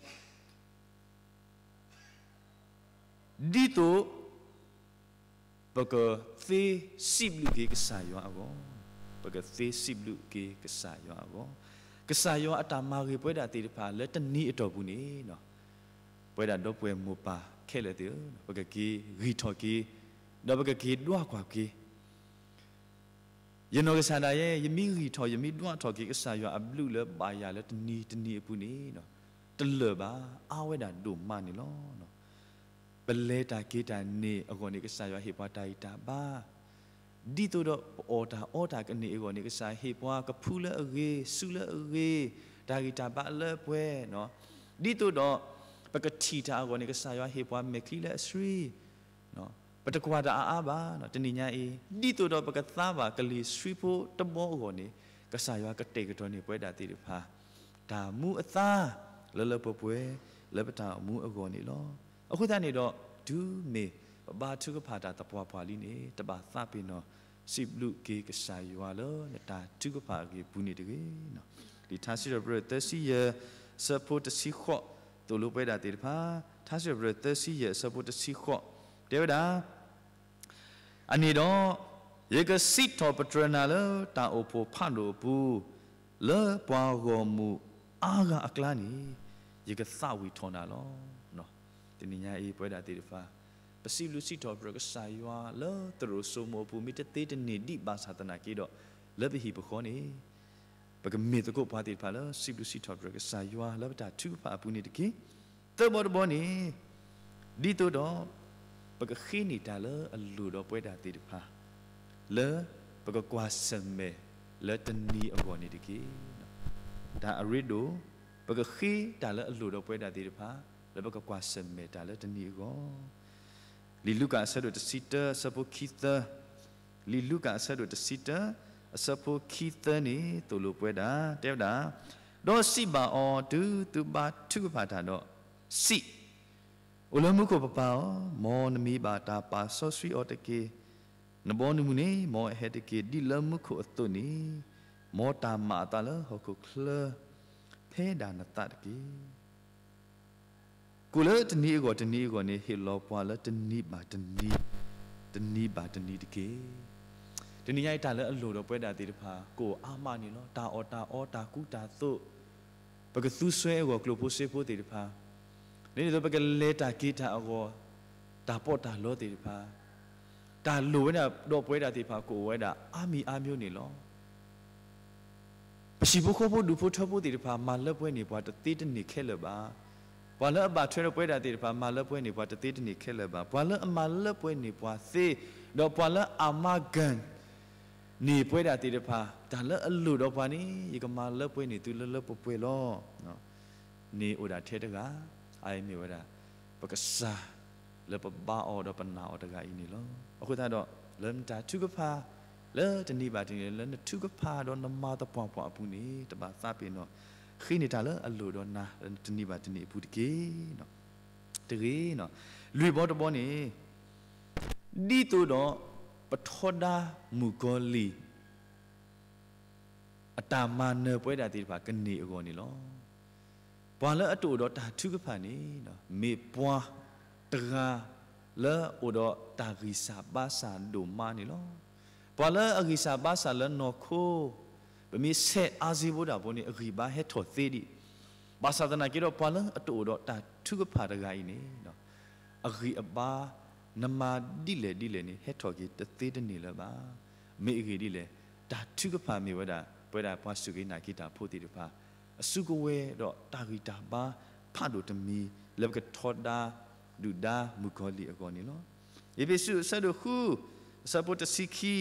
ဒ်သိး ပကသ့စံးဘျုးက့ၤကစၢ်ယွၤအဂီၢ်, ပကသ့စံးဘျုးက့ၤကစၢ်ယွၤအဂီၢ်, ကစၢ်ယွၤအတၢ်မၤဂ့ၤပဝဲဒၣ်သ့ၣ်တဖၣ်လၢတနံၤအတီၢ်ပူၤန့ၣ်, ပဝဲဒၣ်ဒီပုၢ်ဝဲၢ်မိၢ်ပၢ်ခဲလၢာ်သ့ၣ်ဧၢ, ပကက့ၤဂံၢ်ထီၣ်က့ၤ, ဒီးပကက့ၤဒွးကွၢ်က့ၤ ယနီၢ်ကစၢ်ဒၣ်ယဲ ယမ့ၢ်ဂံၢ်ထီၣ် ယမ့ၢ်ဒွးထီၣ်က့ၤ ကစၢ်ယွၤအဘျုးလၢဘၣ်ယၤလၢတနံၤတနံၤအပူၤန့ၣ်, တလၢာ်ဘၣ်, အါဝဲဒၣ်ဒိၣ်မးန့ၣ်လီၤ. ပလဲၤတၢ်က့ၤတၢ်န့ၣ်အဂီၢ်န့ၣ် ကစၢ်ယွၤဟ့ၣ်ပှၤတၢ်ဂံၢ်တၢ်ဘါ, ဒ်သိးဒီးပအီၣ်တၢ်အီတၢ်ကန့ၢ်အဂီၢ်န့ၣ် ကစၢ်ဟ့ၣ်ပှၤကဖုလၢအဂ့ၤ, စုလၢအဂ့ၤ, တၢ်ဂံၢ်တၢ်ဘါလၢပှဲၤ, ဒ်သိးဒီး ပကထံၣ်တၢ်အဂီၢ်န့ၣ် ကစၢ်ယွၤဟ့ၣ်ပှၤမဲာ်ချံလၢအဆှံ ပတကွၢ်တၢ်အါအါဘၣ်, တနံၤညါအံၤ ဒ်သိးဒီးပကသါဘၣ်ကလံၤဆှံဖိတဘီအဂီၢ်န့ၣ် ကစၢ်ယွၤကတဲာ်ကတီၤန့ၢ်ပဝဲဒၣ်သ့ၣ်တဖၣ် တၢ်မူအသါ လၢလၢပှဲၤပှဲၤ လၢပတၢ်အိၣ်မူအဂီၢ်န့ၣ်လီၤ. အဃိသတးန့ၣ်ဒီး တုၤမ့ၢ်ပဘါထုကဖၣ်တၢ်သပှၢ်ပှၢ်လံန့ၣ် တဘၣ်သးပ့ၤနီၣ် စံးဘျုးက့ၤကစၢ်ယွၤလၢနတၢ်ထုကဖၣ်အဂ့ၢ်ပူၤန့ၣ်တဂ့ၤ. လံာ်ထါစံးထီၣ်ပတြၢၤသၢဆံယဲၢ် အဆၢဖိတဆံဃိး သိၣ်လိပဝဲဒၣ်သ့ၣ်တဖၣ်, ထါစံးထီၣ်ပတြၢၤသၢဆံယဲၢ် အဆၢဖိတဆံဃိး တဲဝဲဒၣ်, အန့ၣ်ဒီး ယကစံးထီၣ်ပတြၢၤနၤလၢတၢ်အိၣ်ဖှိၣ်ဖးဒိၣ်အပူၤ, လၢပှၤဂီၢ်မုၢ်အါဂၤအကျါန့ၣ် ယကသးဝံၣ်ထီၣ်နၤလီၤ. တနံၤညါအံၤ ပဝဲဒၣ်သ့ၣ်တဖၣ် ပစံးဘျုးစံးထီၣ်ပတြၢၤကစၢ်ယွၤလၢသရိာ်စိမိၤအပူၤ မ့ၢ်တသ့တန့ၢ်ဒံးဘၣ်ဆၣ်သနာ်က့ဒီး လၢပဟံၣ်ပဃီန့ၣ် ပကမ့ၢ်သကိးပှၤသ့ၣ်တဖၣ်လၢ စံးဘျုးစံးထီၣ်ပတြၢၤကစၢ်ယွၤလၢပတၢ်ထုကဖၣ်အပူၤန့ၣ်တက့ၢ်. သၢဘီတဘီန့ၣ် ဒ်သိးဒီး ပကဃ့န့ၢ်တၢ်လၢအလိၣ်ဒီးပဝဲဒၣ်သ့ၣ်တဖၣ် လၢပကကွၢ်ဆၢၣ်မဲာ်လၢတနံၤအဂီၢ်န့ၣ်တက့ၢ်. တၢ်အရ့ဒိၣ် ပကဃ့တၢ်လၢအလိၣ်ဒီးပဝဲဒၣ်သ့ၣ်တဖၣ် လၢပကကွၢ်ဆၢၣ်မဲာ်တၢ်လၢတနံၤအဂီၢ် လံာ်လူၤကၣ်အဆၢဒိၣ်တဆံတၢ အဆၢဖိခံသၢ, လံာ်လူၤကၣ်အဆၢဒိၣ်တဆံတၢ အဆၢဖိခံသၢန့ၣ် သိၣ်လိပဝဲဒၣ် တဲဝဲဒၣ်, ဒီးစံးဘၣ်အီၤတုၤသုဘါထုကဖၣ်တၢ်ဒီး, စံး, အိၣ်လၢမူခိၣ်ပပၢ်ဧၢ, မ်နမံၤဘၣ်တၢ်ပာ်စီဆှံအီၤတက့ၢ်. နဘီနမုၢ်န့ၣ် မ်အဟဲတက့ၢ်. ဒ်လၢမူခိၣ်အသိးန့ၣ် မ်တၢ်မၤအသးလၢဟီၣ်ခိၣ်ချၢ ဖဲဒၣ်နသးတက့ၢ်. ကိၣ်လၢတနံၤအဂီၢ်တနံၤအဂီၢ်န့ၣ် ဟ့ၣ်လီၤပှၤလၢတနံၤဘၣ်တနံၤ တနံၤဘၣ်တနံၤတက့ၢ်. တနံၤညါအံၤ တၢ်လၢအလိၣ်ဒီးပဝဲဒၣ်သ့ၣ်တဖၣ် ကအိၣ်အါမးန့ၣ်လီၤ. တၢ်အီၣ်တၢ်အီ တၢ်ကူတၢ်သိး, ပကသူစွဲအဂီၢ်ကျိၣ်ဖိစ့ဖိသ့ၣ်တဖၣ်, ဒ်န့ၣ်အသိး ပကလဲၤတၢ်က့ၤတၢ်အဂီၢ်, တၢ်ပီးတၢ်လီသ့ၣ်တဖၣ်, တၢ်လိၣ်ဝဲဒၣ်ဒီးပဝဲဒၣ်သ့ၣ်တဖၣ် ကအိၣ်ဝဲဒၣ်အါမံၤအါမျိုးန့ၣ်လီၤ. ပဟံၣ်ဖိဃီဖိဒူၣ်ဖိထၢဖိသ့ၣ်တဖၣ် မၤလၢပှဲၤန့ၢ်ပှၤတသ့တန့ၢ်ခဲလၢာ်ဘၣ်. ပှၤလၢအဘၣ်ထွဲဒီးပဝဲဒၣ်သ့ၣ်တဖၣ် မၤလၢပှဲၤန့ၢ်ပှၤတသ့တန့ၢ်ခဲလၢာ်ဘၣ်. ပှၤလၢအမၤလၢပှဲၤန့ၢ်ပှၤသ့, ဒီးပှၤလၢအမၤဂ့ၤန့ၢ်ပဝဲဒၣ်သ့ၣ်တဖၣ်, တၢ်လၢအလိၣ်ဒီးပှၤန့ၣ် ယကမၤလၢပှဲၤန့ၢ်သုလၢလၢပှဲၤပှဲၤလီၤ. န့ၣ်အိၣ်ဒၣ်ထဲတဂၤ, အအံၤမ့ၢ်ဝဲဒၣ် ပကစၢ်လၢပဘါအီၤဒီးပနာ်အီၤတဂၤအံၤန့ၣ်လီၤ. အဃိသတးဒီး လၢနတၢ်ထုကဖၣ်, လၢတနံၤဘၣ်တနံၤ လၢနထုကဖၣ်ဒီးနမၤသပှၢ်ပှၢ်အပူၤန့ၣ် တဘၣ်သးပ့ၤနီၣ်, ဃ့န့ၢ်တၢ်လၢအလိၣ်ဒီးနၤ လၢနတနံၤဘၣ်တနံၤအပူၤတက့ၢ်. တဂ့ၤ, လွံၢ်ဘီတဘီန့ၣ်, ဒ်သိးဒီးပထီဒါမုၣ်ကီၤလံၢ် အတၢ်မၤနၢၤပဝဲဒၣ်သ့ၣ်တဖၣ်ကန့ၢ်အဂီၢ်န့ၣ်လီၤ. ပှၤလၢအတအိၣ်ဒီးတၢ်ထုကဖၣ်န့ၣ် မ့ၢ်ပှၤတဂၤလၢအိၣ်ဒီးတၢ်ဂံၢ်စၢ်ဘါစၢ်ဒိၣ်မးန့ၣ်လီၤ. ပှၤလၢအဂံၢ်စၢ်ဘါစၢ်လၢနီၢ်ခိ, ပမ့ၢ်ဆဲးအါစ့ဖိဒၣ်ဖိန့ၣ် အဂံၢ်ဘါဟဲထီၣ်သ့ဒံး. ဘၣ်ဆၣ်သနာ်က့ဒီး ပှၤလၢအတအိၣ်ဒီးတၢ်ထုကဖၣ်တဂၤအံၤန့ၣ် အဂံၢ်အဘါ နမၤဒ်လဲၣ်ဒ်လဲၣ်န့ၣ် ဟဲထီၣ်က့ၤတသ့တန့ၢ်လၢၤဘၣ်. မ့ၢ်အဂ့ၢ်ဒ်လဲၣ်, တၢ်ထုကဖၣ်မ့ၢ်ဝဲဒၣ် ပဝဲဒၣ်ပှၤစူၢ်က့ၤနာ်က့ၤတၢ်ဖိသ့ၣ်တဖၣ် အစုကဝဲၤဒီးတၢ်ဂံၢ်တၢ်ဘါဖးဒိၣ်တမံၤ လၢပကထီဒါဒုၣ်ဒါမုၣ်ကီၤလံၢ်အဂီၢ်န့ၣ်လီၤ. အ့းဖ့းစူးအဆၢဒိၣ်ဃု အဆၢဖိတဆံခံ,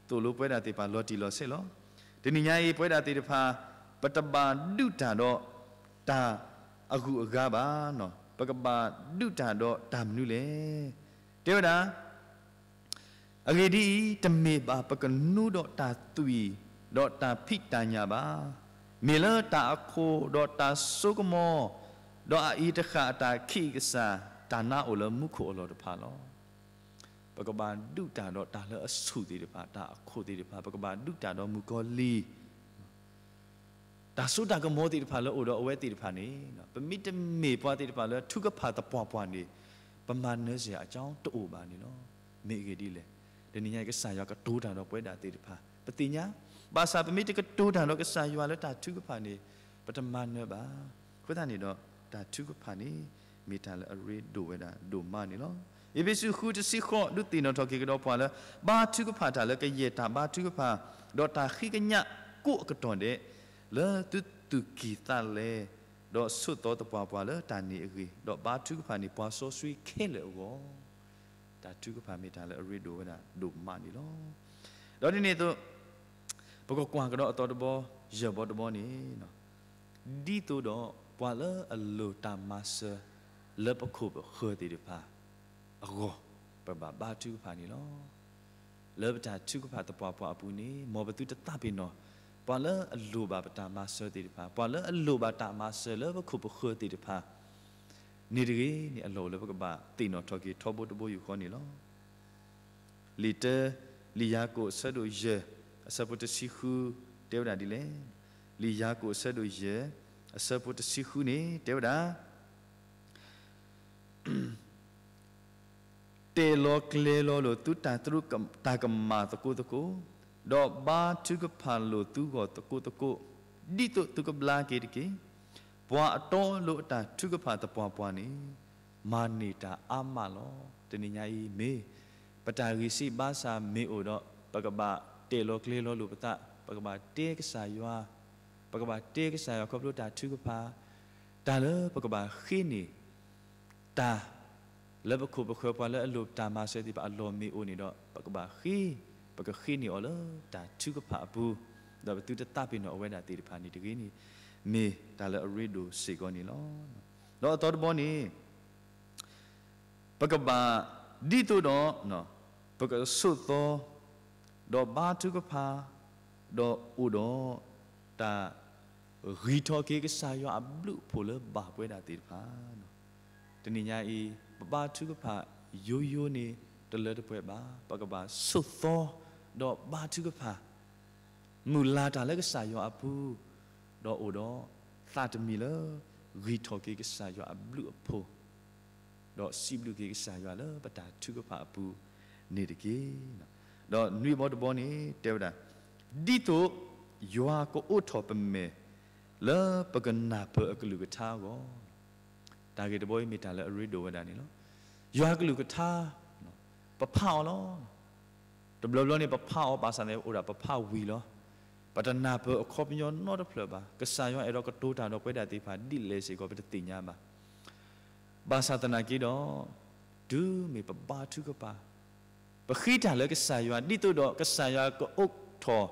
သိၣ်လိပဝဲဒၣ်သ့ၣ်တဖၣ်လီၤတံၢ်လီၤဆဲးလီၤ. တနံၤညါအံၤ ပဝဲဒၣ်သ့ၣ်တဖၣ် ပတဘၣ်ဒုးတၢ်ဒီးတၢ်အဂုၤအဂၤဘၣ်. ပကဘၣ်ဒုးတၢ်ဒီးတၢ်မနုၤလဲၣ်. တဲဝဲဒၣ် အဂ့ၢ်ဒ်အံၤ, တမ့ၢ်ဘၣ်ပကနူဒီးတၢ်သွံၣ်, ဒီးတၢ်ဖံးတၢ်ညၣ်ဘၣ်. မ့ၢ်လၢတၢ်အခိၣ်ဒီးတၢ်စိကမီၤ, ဒီးအအံၤတဃၣ်အတၢ်ခံးအကစၢ်, တၢ်နါအိၣ်လၢမူခိၣ်အလီၢ်တဖၣ်လီၤ. ပကဘၣ်ဒုးတၢ်ဒီးတၢ်လၢအဆူၣ်သ့ၣ်တဖၣ်, တၢ်အခိၣ်သ့ၣ်တဖၣ်, ပကဘၣ်ဒုးတၢ်ဒီးမုၣ်ကီၤလံၢ် တၢ်စိတၢ်ကမီၤသ့ၣ်တဖၣ်လၢအိၣ်ဒီးအဝဲသ့ၣ်တဖၣ်န့ၣ်, ပမ့တမ့ၢ်ပှၤသ့ၣ်တဖၣ်လၢထုကဖၣ်သပှၢ်ပှၢ်န့ၣ်, ပမၤနၢၤစ့ၢ်အကၠီတအိၣ်ဘၣ်န့ၣ်လီၤ. မ့ၢ်အဂ့ၢ်ဒ်လဲၣ်, တနံၤညါအံၤကစၢ်ယွၤကတိၤတၢ်ဒီးပဝဲဒၣ်သ့ၣ်တဖၣ်, ပသ့ၣ်ညါ, ဘၣ်ဆၣ်ပမ့ၢ်တကတိၤတၢ်ဒီးကစၢ်ယွၤလၢတၢ်ထုကဖၣ်န့ၣ်, ပတမၤနၢၤဘၣ်. အဃိသတးန့ၣ်ဒီး တၢ်ထုကဖၣ်န့ၣ် မ့ၢ်တၢ်လၢအရ့ဒိၣ်ဝဲဒၣ်ဒိၣ်မးန့ၣ်လီၤ. အ့းဖ့းစူးဃုတဆံဃိး ဒုးသ့ၣ်နီၣ်ထီၣ်က့ၤကဒီးပှၤလၢ ဘါထုကဖၣ်တၢ်လၢကယဲၢ်တၢ်ဘါထုကဖၣ်, ဒီးတၢ်ဃ့ကညးကိးအကတီၢ်ဒဲး, လၢသုသူၣ်ကံၢ်သးလဲ, ဒီးဆိးသီသပှၢ်ပှၢ်လၢတၢ်န့ၢ်အဂ့ၢ်, ဒီးဘါထုကဖၣ်န့ၢ်ပှၤစီဆှံခဲလၢာ်အဂီၢ်. တၢ်ထုကဖၣ်မ့ၢ်တၢ်လၢအရ့ဒိၣ်ဝဲဒၣ်ဒိၣ်မးန့ၣ်လီၤ. ဒီးဒ်န့ၣ်အသိး, ပကကွၢ်ကဒီးအသီတဘီ, ယဲၢ်ဘီတဘီန့ၣ်, ဒ်သိးဒီးပှၤလၢအလိၣ်တၢ်မၤစၢၤလၢပခိၣ်ပဃၢၤသ့ၣ်တဖၣ်အဂီၢ်, ပဘၣ်ဘါထုကဖၣ်န့ၣ်လီၤ. လၢပတၢ်ထုကဖၣ်သပှၢ်ပှၢ်အပူၤန့ၣ် မ်ပသုတသးပ့ၤနီၣ်, ပှၤလၢအလိၣ်ဘၣ်ပတၢ်မၤစၢၤသ့ၣ်တဖၣ်, ပှၤလၢအလိၣ်ဘၣ်တၢ်မၤစၢၤလၢပခိၣ်ပဃၢၤသ့ၣ်တဖၣ် န့ၣ်တဂ့ၤန့ၣ် အလီၢ်အိၣ်လၢပကဘၣ်သ့ၣ်နီၣ်ထီၣ်က့ၤထီဘိတဘိယူၢ်ဃီန့ၣ်လီၤ. လံာ်တၢ, လံာ်ယၤကိာ်အဆၢဒိၣ်ယဲၢ်, အဆၢဖိတဆံဃု, တဲဝဲဒၣ်ဒ်လဲၣ်. လံာ်ယၤကိာ်အဆၢဒိၣ်ယဲၢ်, အဆၢဖိတဆံဃုန့ၣ် တဲဝဲဒၣ် တဲာ်လီၤကျဲၤလီၤလိာ်သုတၢ်သရူးတၢ်ကမၣ်သကိးသကိး, ဒီးဘါထုကဖၣ်လိာ်သုဂီၢ်သကိးသကိး, ဒ်သိးသုကဘျါက့ၤတက့ၢ်. ပှၤအတီအလိၤအတၢ်ထုကဖၣ်သပှၢ်ပှၢ်န့ၣ် မၤန့ၢ်တၢ်အါမးလီၤ. တနံၤညါအံၤမ့ၢ် ပတၢ်ဂံၢ်စၢ်ဘါစၢ်မ့ၢ်အိၣ်ဒီး ပကဘၣ်တဲာ်လီၤကျဲၤလီၤလိာ်ပသး, ပကဘၣ်တဲကစၢ်ယွၤ, ပကဘၣ်တဲကစၢ်ယွၤခီဖျိတၢ်ထုကဖၣ်, တၢ်လၢပကဘၣ်ဃ့န့ၢ် တၢ်လၢပခိၣ်ပဃၢၤပှၤလၢအလိၣ်တၢ်မၤစၢၤသ့ၣ်တဖၣ်အလီၢ်မ့ၢ်အိၣ်န့ၣ်ဒီး ပကဘၣ်ဃ့, ပကဃ့န့ၢ်အီၤလၢတၢ်ထုကဖၣ်အပူၤ, ဒီးပသုတသးပ့ၤနီၣ်အဝဲဒၣ်သ့ၣ်တဖၣ်န့ၣ်တဂ့ၤန့ၣ် မ့ၢ်တၢ်လၢအရ့ဒိၣ်စ့ၢ်ကီးန့ၣ်လီၤ. ဒီးအသီတဘီန့ၣ် ပကဘၣ်ဒ်သိးဒီး ပကဆိးသီ, ဒီးဘါထုကဖၣ်, ဒီးအိၣ်ဒီးတၢ် ဂံၢ်ထီၣ်က့ၤကစၢ်ယွၤအဘျုးအဖှိၣ်လၢဘၣ်ပဝဲဒၣ်သ့ၣ်တဖၣ်, တနံၤညါအံၤ ပဘါထုကဖၣ်ယိယိန့ၣ်တလၢတပှဲၤဘၣ်. ပကဘၣ်ဆိးသီ, ဒီးဘါထုကဖၣ်, မုၢ်လၢ်တၢ်လၢကစၢ်ယွၤအပူၤ, ဒီးအိၣ်ဒီးသးတမံၤလၢ ဂံၢ်ထီၣ်က့ၤကစၢ်ယွၤအဘျုးအဖှိၣ်, ဒီးစံးဘျုးက့ၤကစၢ်ယွၤလၢပတၢ်ထုကဖၣ်အပူၤ န့ၣ်တက့ၢ်. ဒီးနွံဘီတဘီန့ၣ် တဲဝဲဒၣ်, ဒ်သိးယွၤကအိးထီၣ်ပမဲာ် လၢပကနၢ်ပၢၢ်အကလုၢ်ကထါအဂီၢ်, တၢ်ဂ့ၢ်တဘီအံၤမ့ၢ်တၢ်လၢအရ့ဒိၣ်ဝဲဒၣ်န့ၣ်လီၤ. ယွၤကလုၢ်ကထါ ပဖးအီၤလီၤ. တဘျီဘျီန့ၣ် ပဖးအီၤဘၣ်ဆၣ်န့ၣ် အိၣ်ဒၣ်ပဖးဝံၤလီၤ. ပတနၢ်ပၢၢ်အခီပညီနီတဖျၢၣ်ဘၣ်. ကစၢ်ယွၤအဲၣ်ဒိးကတိၤတၢ်ဒီးပဝဲဒၣ်သ့ၣ်တဖၣ်ဒ်လဲၣ်စ့ၢ်ကီး ပတသ့ၣ်ညါဘၣ်. ဘၣ်ဆၣ်သနာ်က့ဒီး တုၤမ့ၢ်ပဘါထုကဖၣ်, ပဃ့တၢ်လၢကစၢ်ယွၤ ဒ်သိးဒီးကစၢ်ယွၤကအိးထီၣ်,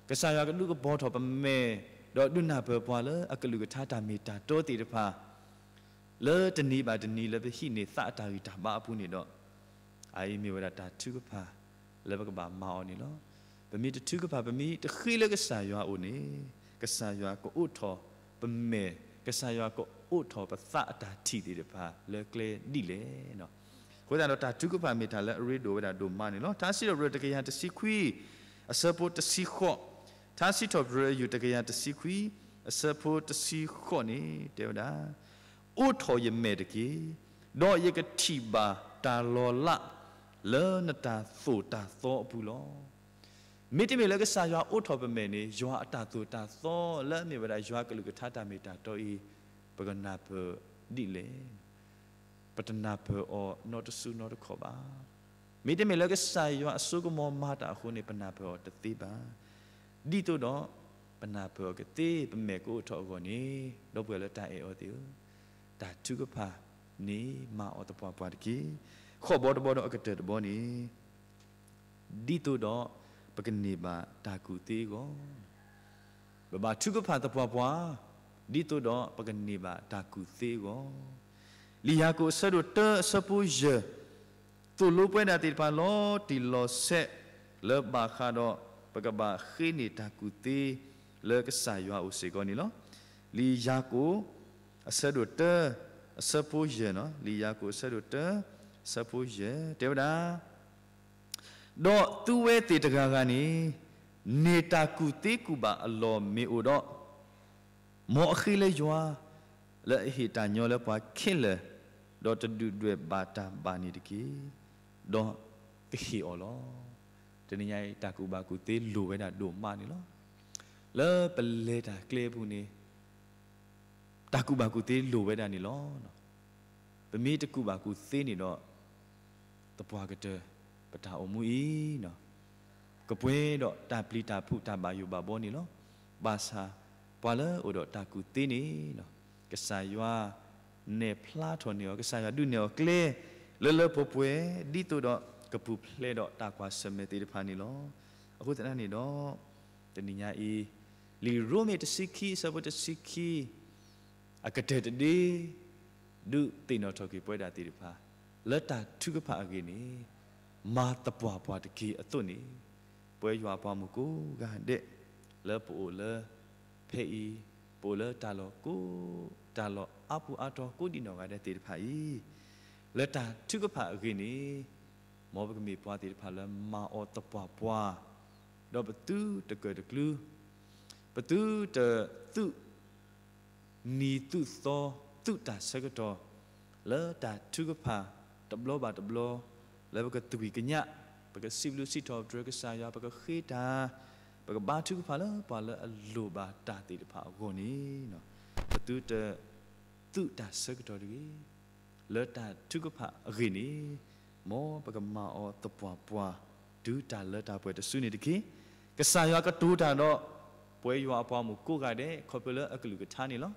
ကစၢ်ယွၤကဒုးကပီၤထီၣ်ပမဲာ်, ဒီးဒုးနၢ်ပၢၢ်ပှၤလၢအကလုၢ်ကထါတၢ်မ့ၢ်တၢ်တီသ့ၣ်တဖၣ် လၢတနံၤဘၣ်တနံၤလၢပဟံးန့ၢ်သးအတၢ်ဂံၢ်တၢ်ဘါအပူၤန့ၣ်ဒီး, အအံၤမ့ၢ်ဝဲဒၣ်တၢ်ထုကဖၣ်လၢပကဘၣ်မၤအီၤန့ၣ်လီၤ. ပမ့ၢ်တထုကဖၣ် ပမ့ၢ်တဃ့လၢကစၢ်ယွၤအအိၣ်န့ၣ်, ကစၢ်ယွၤကအိးထီၣ်ပမဲာ်, ကစၢ်ယွၤကအိးထီၣ်ပသးအတၢ်ထံၣ်သ့ၣ်တဖၣ်လၢကျဲဒ်လဲၣ်. အဃိသတးဒီးတၢ်ထုကဖၣ်မ့ၢ်တၢ်လၢအရ့ဒိၣ်ဝဲဒၣ်ဒိၣ်မးန့ၣ်လီၤ. ထါစံးထီၣ်ပတြၢၤတကယၤတဆံခွံ, အဆၢဖိတဆံဃိး, ထါစံးထီၣ်ပတြၢၤအယုၢ်တကယၤတဆံခွံ, အဆၢဖိတဆံဃိးန့ၣ် တဲဝဲဒၣ်, အိးထီၣ်ယမဲာ်တက့ၢ်, ဒီးယကထံၣ်ဘၣ်တၢ်လီၤလးလၢနတၢ်သိၣ်တၢ်သီအပူၤလီၤ. မ့တမ့ၢ်လၢကစၢ်ယွၤအိးထီၣ်ပမဲာ်န့ၣ် ယွၤအတၢ်သိၣ်တၢ်သီလၢအမ့ၢ်ဝဲဒၣ်ယွၤကလုၢ်ကထါတၢ်မ့ၢ်တၢ်တီအံၤ ပကနၢ်ပၢၢ်ဒ်လဲၣ်. ပတနၢ်ပၢၢ်အီၤနီတစုနီတခီၣ်ဘၣ်. မ့တမ့ၢ်လၢကစၢ်ယွၤအစိကမီၤမၤတၢ်အဃိန့ၣ် ပနၢ်ပၢၢ်အီၤတသ့ဘၣ်. ဒ်သိးဒီးပနၢ်ပၢၢ်အီၤကသ့ ပမဲာ်ကအိးထီၣ်အဂီၢ်န့ၣ်, ဒီပုၢ်ဝဲၢ်လၢတၢ်အဲၣ်အီၤသ့ၣ်ဧၢ, တၢ်ထုကဖၣ်န့ၣ်မၤအီၤသပှၢ်ပှၢ်တက့ၢ်. ဃိးဘီတဘီဒီးအကတၢၢ်တဘီန့ၣ် ဒ်သိးဒီးပကန့ၢ်ဘၣ်တၢ်ကူၣ်သ့အဂီၢ်, ပဘၣ်ထုကဖၣ်သပှၢ်ပှၢ်, ဒ်သိးဒီးပကန့ၢ်ဘၣ်တၢ်ကူၣ်သ့အဂီၢ်. လံာ်ယၤကိာ်အဆၢဒိၣ်တၢအဆၢဖိယဲၢ်, သိၣ်လိပဝဲဒၣ်သ့ၣ်တဖၣ်လီၤတံၢ်လီၤဆဲး လၢဘၣ်ဃးဒီးပကဘၣ်ဃ့န့ၢ်တၢ်ကူၣ်သ့လၢကစၢ်ယွၤအအိၣ်စ့ၢ်ကီးန့ၣ်လီၤ. လံာ်ယၤကိာ် အဆၢဒိၣ်တၢ အဆၢဖိယဲၢ်, လံာ်ယၤကိာ်အဆၢဒိၣ်တၢ အဆၢဖိယဲၢ် တဲဝဲဒၣ်, ဒီးသုဝဲသ့ၣ်တဂၤဂၤန့ၣ် န့ၢ်တၢ်ကူၣ်သ့ကူၣ်ဘၣ်အလီၢ်မ့ၢ်အိၣ်ဒီး, မ်အဃ့လၢယွၤ လၢအဟ့ၣ်တၢ်ညီလၢပှၤခဲလၢာ်, ဒီးတဒုၣ်ဒွဲၣ်ဘၣ်တၢ်ဘၣ်န့ၣ်တက့ၢ်. ဒီးကဟ့ၣ်အီၤလီၤ. တနံၤညါအံၤ တၢ်ကူၣ်ဘၣ်ကူၣ်သ့လိၣ်ဝဲဒၣ်ဒိၣ်မးန့ၣ်လီၤ. လၢပလဲၤတၢ်ကျဲအပူၤန့ၣ် တၢ်ကူၣ်ဘၣ်ကူၣ်သ့လိၣ်ဝဲဒၣ်န့ၣ်လီၤ. ပမ့ၢ်တကူၣ်ဘၣ်ကူၣ်သ့န့ၣ်ဒီး သပှၢ်ကတၢၢ် ပတၢ်အိၣ်မူအံၤ ကပှဲၤဒီးတၢ်ပျံၤတၢ်ဖုးတၢ်ဘၣ်ယိၣ်ဘၣ်ဘီန့ၣ်လီၤ. ဘၣ်ဆၣ် ပှၤလၢအအိၣ်ဒီးတၢ်ကူၣ်သ့န့ၣ် ကစၢ်ယွၤနဲၣ်ဖျါထီၣ်န့ၢ်အီၤ, ကစၢ်ယွၤဒုးနဲၣ်အီၤကျဲ လၢလၢပှဲၤပှဲၤ ဒ်သိးဒီးကပူၤဖျဲးဒီးတၢ်ကွၢ်ဆၢၣ်မဲာ်သ့ၣ်တဖၣ်န့ၣ်လီၤ. အဃိသတးန့ၣ်ဒီး တနံၤညါအံၤ လံာ်ရိမ့ၤတဆံခံ အဆၢဖိတဆံခံ အကတၢၢ်တဒ့ ဒုးသ့ၣ်နီၣ်ထီၣ်က့ၤပဝဲဒၣ်သ့ၣ်တဖၣ် လၢတၢ်ထုကဖၣ်အဂ့ၢ်န့ၣ် မၤသပှၢ်ပှၢ်တက့ၢ်အသိးန့ၣ်, ပဝဲယွၤအပှၤမုၣ်ကိးဂၤဒဲး လၢပအိၣ်လၢ ဖဲအံၤ ပအိၣ်လၢတၢ်လီၢ်ကိး တၢ်လီၢ်အါပူၤအါတီၤကိးဒံးနီၢ်ဂၤဒဲးသ့ၣ်တဖၣ်အံၤ လၢတၢ်ထုကဖၣ်အဂ့ၢ်န့ၣ် မ်ပကမ့ၢ်ပှၤသ့ၣ်တဖၣ်လၢမၤအီၤသပှၢ်ပှၢ်, ဒီးပသုတကၢၢ်တကျု, ပသုတသုး နံၤသုးသီ သုးတၢ်ဆၢကတီၢ် လၢတၢ်ထုကဖၣ်တဘျီဘၣ်တဘျီ, လၢပကသကွံာ်ကညး, ပကစံးဘျုးစံးထီၣ်ပတြၢၤကစၢ်ယွၤ, ပကဃ့တၢ်, ပကဘါထုကဖၣ်လၢပှၤလၢအလိၣ်ဘၣ်တၢ်သ့ၣ်တဖၣ်အဂီၢ်န့ၣ်, ပသုတသုးတၢ်ဆၢကတီၢ်တဂ့ၤ. လၢတၢ်ထုကဖၣ်အဂ့ၢ်န့ၣ်, မ်ပကမၤအီၤသပှၢ်ပှၢ် တုၤတၢ်လၢတၢ်ပှဲၤတစုန့ၣ်တက့ၢ်. ကစၢ်ယွၤကတိၤတၢ်ဒီး ပဝဲယွၤအပှၤမုၣ်ကိးဂၤဒဲး ခီဖျိလၢအကလုၢ်ကထါန့ၣ်လီၤ.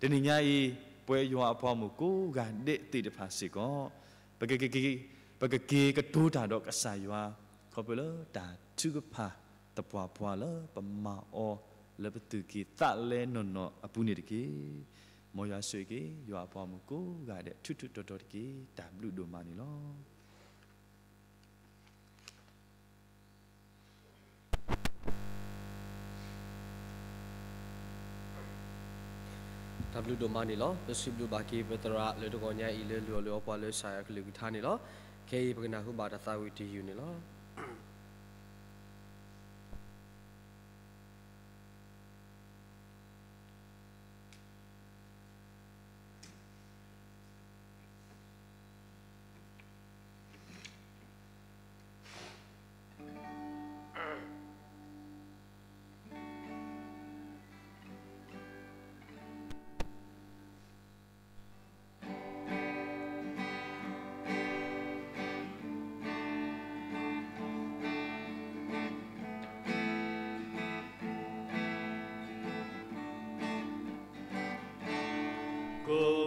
တနံၤညါအံၤ ပဝဲယွၤအပှၤမုၣ်ကိးဂၤဒဲးသ့ၣ်တဖၣ်စ့ၢ်ကီး, ပကက့ၤ, ပကက့ၤကတိၤတၢ်ဒီးကစၢ်ယွၤ ခီဖျိလၢတၢ်ထုကဖၣ်သပှၢ်ပှၢ်လၢပမၤအီၤလၢပသူၣ်ကံၢ်သးလဲနီၢ်နီၢ်အပူၤန့ၣ်တက့ၢ်. မ်ယွၤဆိၣ်ဂ့ၤက့ၤ ယွၤအပှၤမုၣ်ကိးဂၤဒဲး ထူထူတီတီတက့ၢ်. တၢ်ဘျုးဒိၣ်မးန့ၣ်လီၤ. တၢ်ဘျုးဒိၣ်မးန့ၣ်လီၤ. ပစံးဘျုးဘၣ်က့ၤပသရၣ်လၢတဂီၤညါအံၤလၢလုၢ်အီၣ်လုၢ်အီပှၤလၢကစၢ်ယွၤအကလုၢ်ကထါန့ၣ်လီၤ. ခဲအံၤပကနၢ်ဟူဘၣ်တၢ်သးဝံၣ်တယုၢ်န့ၣ်လီၤ. တၢ်ဘျုးဒိၣ်မး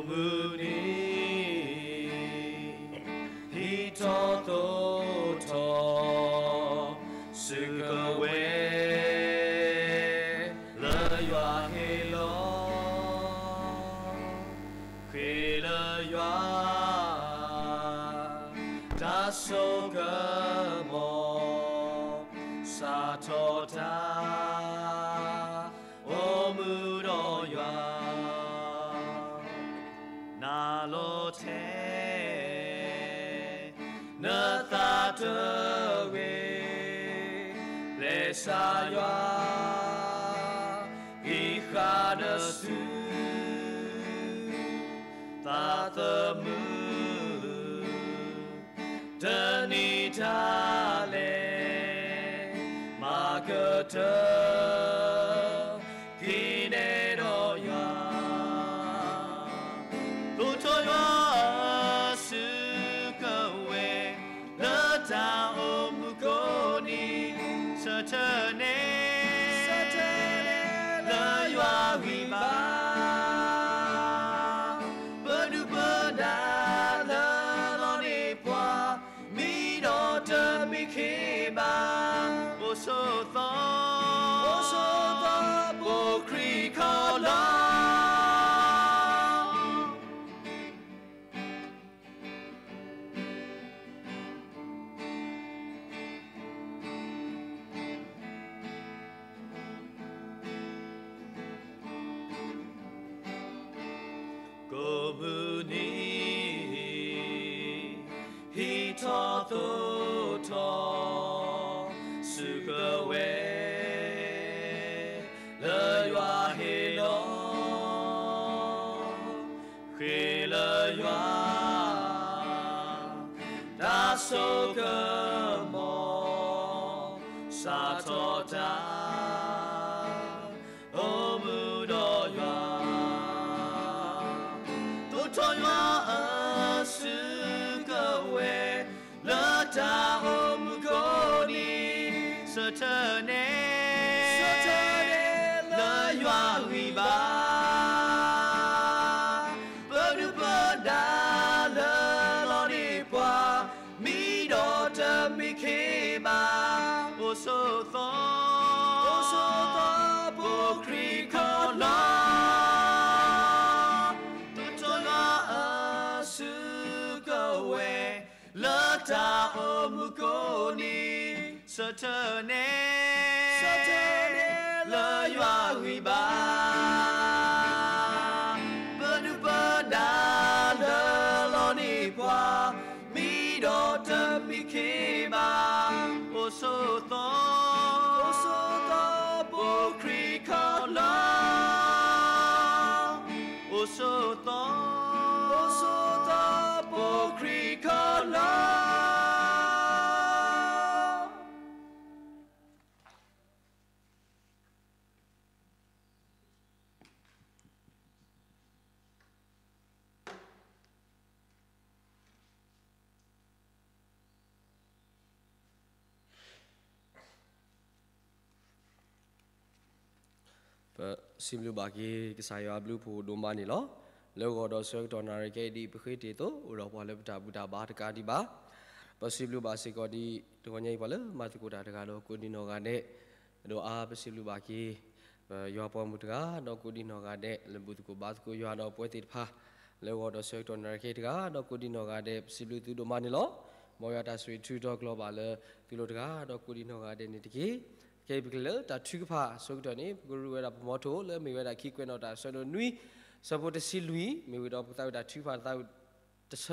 မုၢ်နံၤ ဟံးထီၣ်သိးထီၣ် စုကဝဲၤ လၢယွၤဟ့ၣ်လီၤ ဃ့လၢယွၤ တၢ်ဆိကမိၣ် စးထီၣ်တၢ် အိၣ်မူဒီးယွၤ နၤလီၤထဲ နသးတဂ့ၤ ပျဲစးယွၤ ဂံၢ်ဃာ်နစု သးသမူ တနံၤတၢ်လဲၤ မၤကတၢၢ် က့ၤနဲၣ်ဒီးယွၤ သိးထီၣ်ယွၤအစုကဝဲၤ လၢတၢ်အိၣ်မူကိးနံၤ ဆၢထၢၣ်နဲၣ် ဆၢထၢၣ်နဲၣ် လၢယွၤဂံၢ်ဘါ ပဒုၣ်ပဒါလၢလီၤန့ၢ်ပှၤ မံဒီးတမံခ့ဘၣ် အိၣ်ဆိးသီ အိၣ်ဆိးသီ ပိာ်ခရံာ်ခီလီၤ ကိးမုၢ်နံၤ ဟံးထီၣ်သိးထီၣ် စုကဝဲၤ လၢယွၤဟ့ၣ်လီၤ ဃ့လၢယွၤ တၢ်ဆိကမိၣ် စးထီၣ်တၢ် အိၣ်မူဒီးယွၤ သိးထီၣ်ယွၤအစုကဝဲၤ လၢတၢ်အိၣ်မူကိးနံၤ ဆၢထၢၣ်နဲၣ် ဆၢထၢၣ်နဲၣ် လၢယွၤဂံၢ်ဘါ ပဒုၣ်ပဒါလၢလီၤန့ၢ်ပှၤ မံဒီးတမံခ့ဘၣ် အိၣ်ဆိးသီ အိၣ်ဆိးသီ ပိာ်ခရံာ်ခီလီၤ သိးထီၣ်ယွၤအစုကဝဲၤ လၢတၢ်အိၣ်မူကိးနံၤ ဆၢထၢၣ်နဲၣ် ဆၢထၢၣ်နဲၣ် လၢယွၤဂံၢ်ဘါ ပဒုၣ်ပဒါလၢလီၤန့ၢ်ပှၤ မံဒီးတမံခ့ဘၣ် အိၣ်ဆိးသီ အိၣ်ဆိးသီ ပိာ်ခရံာ်ခီလီၤ အိၣ်ဆိးသီ အိၣ်ဆိးသီ ပိာ်ခရံာ်ခီလီၤ ပစံးဘျုးဘၣ်က့ၤ ကစၢ်ယွၤအဘျုးအဖှိၣ်ဒိၣ်မးန့ၣ်လီၤ. လၢဂီၤဒီးဆၢကတီၢ်နၣ်ရံၣ်ခဲအံၤဒ်အံၤ ပဃ့တ့ၢ်အသိး အိၣ်ဒီးပှၤလၢပတၢ်ဘူၣ်တၢ်ဘါတကးဒံးဘၣ်. ပစံးဘျုးဘၣ်စ့ၢ်ကီးဒ်တဂီၤညါအံၤ ပှၤလၢမၤသကိးတၢ်တဂၤဒီးကိးဒံနီၢ်ဂၤဒဲး ဒိၣ်အါ ပစံးဘျုးဘၣ်က့ၤ ပယွၤပှၤမုၢ်တဂၤ ဒီးကိးဒံနီၢ်ဂၤဒဲး လၢဘူၣ်သကိးဘါသကိးယွၤဒီးပဝဲသ့ၣ်တဖၣ် လၢဂီၤဒီးဆၢကတီၢ်နၣ်ရံၣ်ခဲအံၤတဂၤ ဒီးကိးဒံနီၢ်ဂၤဒဲး ပစံးဘျုးသုဒိၣ်မးန့ၣ်လီၤ. မ်ယွၤတၢ်ဆိၣ်ဂ့ၤထုးထီၣ်ကျီၤဘၣ်လၢသုလိၤတဂၤ ဒီးကိးဒံနီၢ်ဂၤဒဲးန့ၣ်တက့ၢ်. ခဲအံၤပကလဲၤလၢတၢ်ထုကဖၣ် အဆိကတၢၢ်န့ၣ် ပကရူၢ်ဝဲဒၣ်ပမီထိလၢအမ့ၢ်ဝဲဒၣ်ခံကွဲးနီၣ်တၢ်အဆၢဒိၣ်နွံ ဆၢဖိတဆံလွံၢ် မ့ၢ်ဝံၤဒီးပကသးဝံၣ်တၢ်ထုကဖၣ်သးဝံၣ် တဆၢ,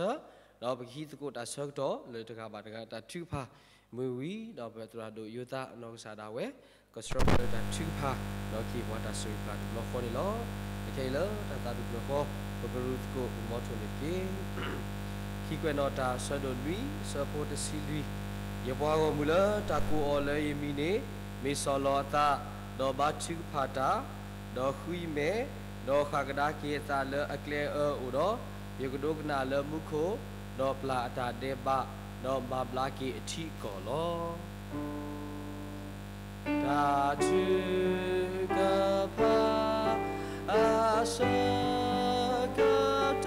ဒီးပကဟံးသကိးတၢ်ဆၢကတီၢ်လၢတဂၤဘၣ်တဂၤတၢ်ထုကဖၣ်, မ့ၢ်ဝံၤဒီးပသရၣ်ဒိၣ်ယိၤသးအနီၢ်ကစၢ်ဒၣ်ဝဲ ကဆှၢပှၤလၢတၢ်ထုကဖၣ် ဒီးကဟ့ၣ်ပှၤတၢ်ဆိၣ်ဂ့ၤတဘျီဃီန့ၣ်လီၤ. ခဲအံၤလၢတၢ်သးဘၣ်ပျၢၤဃီ ပကရူၢ်သကိးပမီထိၣ်န့ၣ်တက့ၢ်. ခံကွဲးနီၣ်တၢ်အဆၢဒိၣ်လွံၢ် ဆၢဖိတဆံလွံၢ်, ယပှၤဂီၢ်မုၢ်လၢတၢ်ကိးအီၤလၢယမံၤန့ၣ် မ့ၢ်ဆီၣ်လီၤအသး, ဒီးဘါထုကဖၣ်တၢ်, ဒီးဃုယမဲာ်, ဒီးဃၣ်ကဒါက့ၤအသးလၢအကျဲအၢအိၣ်ဒီး, ယကဒိကနၣ်လၢမူခိၣ်, ဒီးပျၢ်အတၢ်ဒဲးဘး, ဒီးမၤဘျါက့ၤအထံအကီၢ်လီၤ. တၢ်ထုကဖၣ်အဆၢကတီၢ်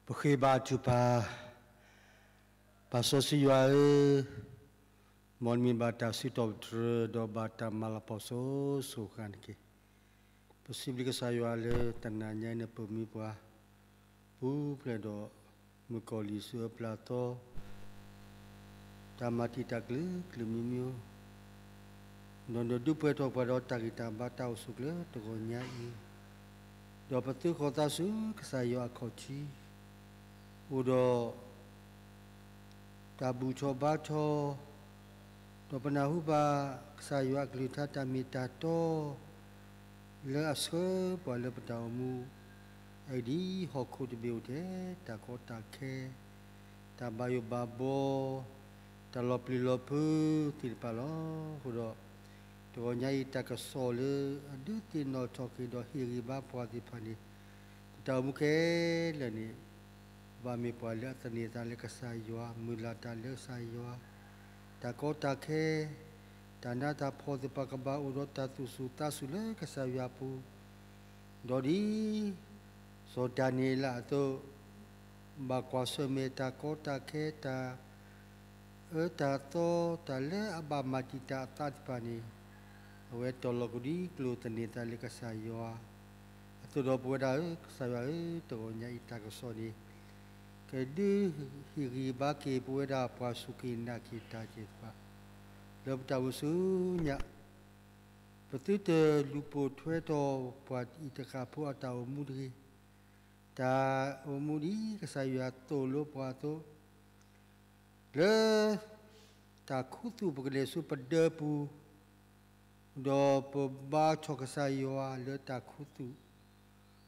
ပဃ့ဘါထုကဖၣ်. ပၢ်စီဆှံယွၤဧၢ, မ်နမံၤဘၣ်တၢ်စံးထီၣ်ပတြၢၤ ဒီးဘၣ်တၢ်မၤလၤကပီၤစိၤစိၤအဃၣ်န့ၣ်တက့ၢ်. ပစံးဘျုးကစၢ်ယွၤလၢတနၤညါအံၤန့ၣ် ပမ့ၢ်ပှၤ ပူၤဖျဲးဒီး မုၣ်ကီၤလံၢ်အစုအပျၢ်အသီ တၢ်မၤတံာ်တာ်ကလုာ်ကလုာ်မံၤမံၤ, ဒီးနဒုးပှဲၤထီၣ်ပှၤဒီးတၢ်ဂံၢ်တၢ်ဘါတၢ်အိၣ်ဆူၣ်အိၣ်ချ့တဂီၤညါအံၤ, ဒီးပသုးဃီၤသးဆူကစၢ်ယွၤအခီၣ်ထံး, အိၣ်ဒီး တၢ်ဘူၣ်ထီၣ်ဘါထီၣ်, ဒီးပနၢ်ဟူဘၣ်ကစၢ်ယွၤအကလုၢ်ကထါတၢ်မ့ၢ်တၢ်တီ လၢအဆှၢပှၤလၢပတၢ်အိၣ်မူ, အဂ့ၢ်ဒ်အံၤ, ဟီၣ်ခိၣ်တဘ့ၣ်အိၣ်ထဲ တၢ်ကီတၢ်ခဲ, တၢ်ဘၣ်ယိၣ်ဘၣ်ဘီ, တၢ်လီၤပျံၤလီၤဖုးသ့ၣ်တဖၣ်လီၤ. အဃိဒီး တဂီၤညါအံၤ တၢ်ကစီၣ်လၢအဒုးသ့ၣ်နီၣ်ထီၣ်က့ၤဒီးဟ့ၣ်ဂံၢ်ဘါပှၤသ့ၣ်တဖၣ်န့ၣ်, ပတၢ်အိၣ်မူခဲလၢာ်န့ၣ် ဘၣ်မ့ၢ်ပှၤလၢအသန့ၤသးလၢကစၢ်ယွၤ, မုၢ်လၢ်တၢ်လၢကစၢ်ယွၤ, တၢ်ကီတၢ်ခဲ, တၢ်နးတၢ်ဖှီၣ်သ့ၣ်တဖၣ် ကဘၣ်အိၣ်ဒီးတၢ်သူၣ်စူၤသးစူၤလၢကစၢ်ယွၤအပူၤ, ဒီးဒ်စီၤဒၤနံးယ့လးအသိး, ဘၣ်ကွၢ်ဆၢၣ်မဲာ်တၢ်ကီတၢ်ခဲ, တၢ်အၢတၢ်သီ, တၢ်လၢအဘၣ်မၤတံာ်တာ်အသးသ့ၣ်တဖၣ်န့ၣ်, အဝဲတီၤလီၤကဒံကလုာ်သန့ၤသးလၢကစၢ်ယွၤအသိးဒီး ပဝဲဒၣ်ဧၢ, ကစၢ်ယွၤဧၢ, တဂီၤညါအံၤတၢ်ကစီၣ်န့ၣ် ကဒုးဟ့ၣ်ဂံၢ်ဘါက့ၤပဝဲဒၣ်ပှၤစူၢ်က့ၤနာ်က့ၤတၢ်သ့ၣ်တဖၣ် လၢပတၢ်အိၣ်မူဆူညါ, ပသုတလူၤပိာ်ထွဲထီၣ်ပှၤအံၤတဃၣ်ဖိအတၢ်အိၣ်မူတဂ့ၤ. တၢ်အိၣ်မူဒ်ကစၢ်ယွၤသိၣ်လိပှၤအသိး, လၢ တၢ်ခူသူၣ်ပကလဲၤဆူပဒၢပူၤ, ဒီးပဘါထီၣ်ကစၢ်ယွၤလၢတၢ်ခူသူၣ်,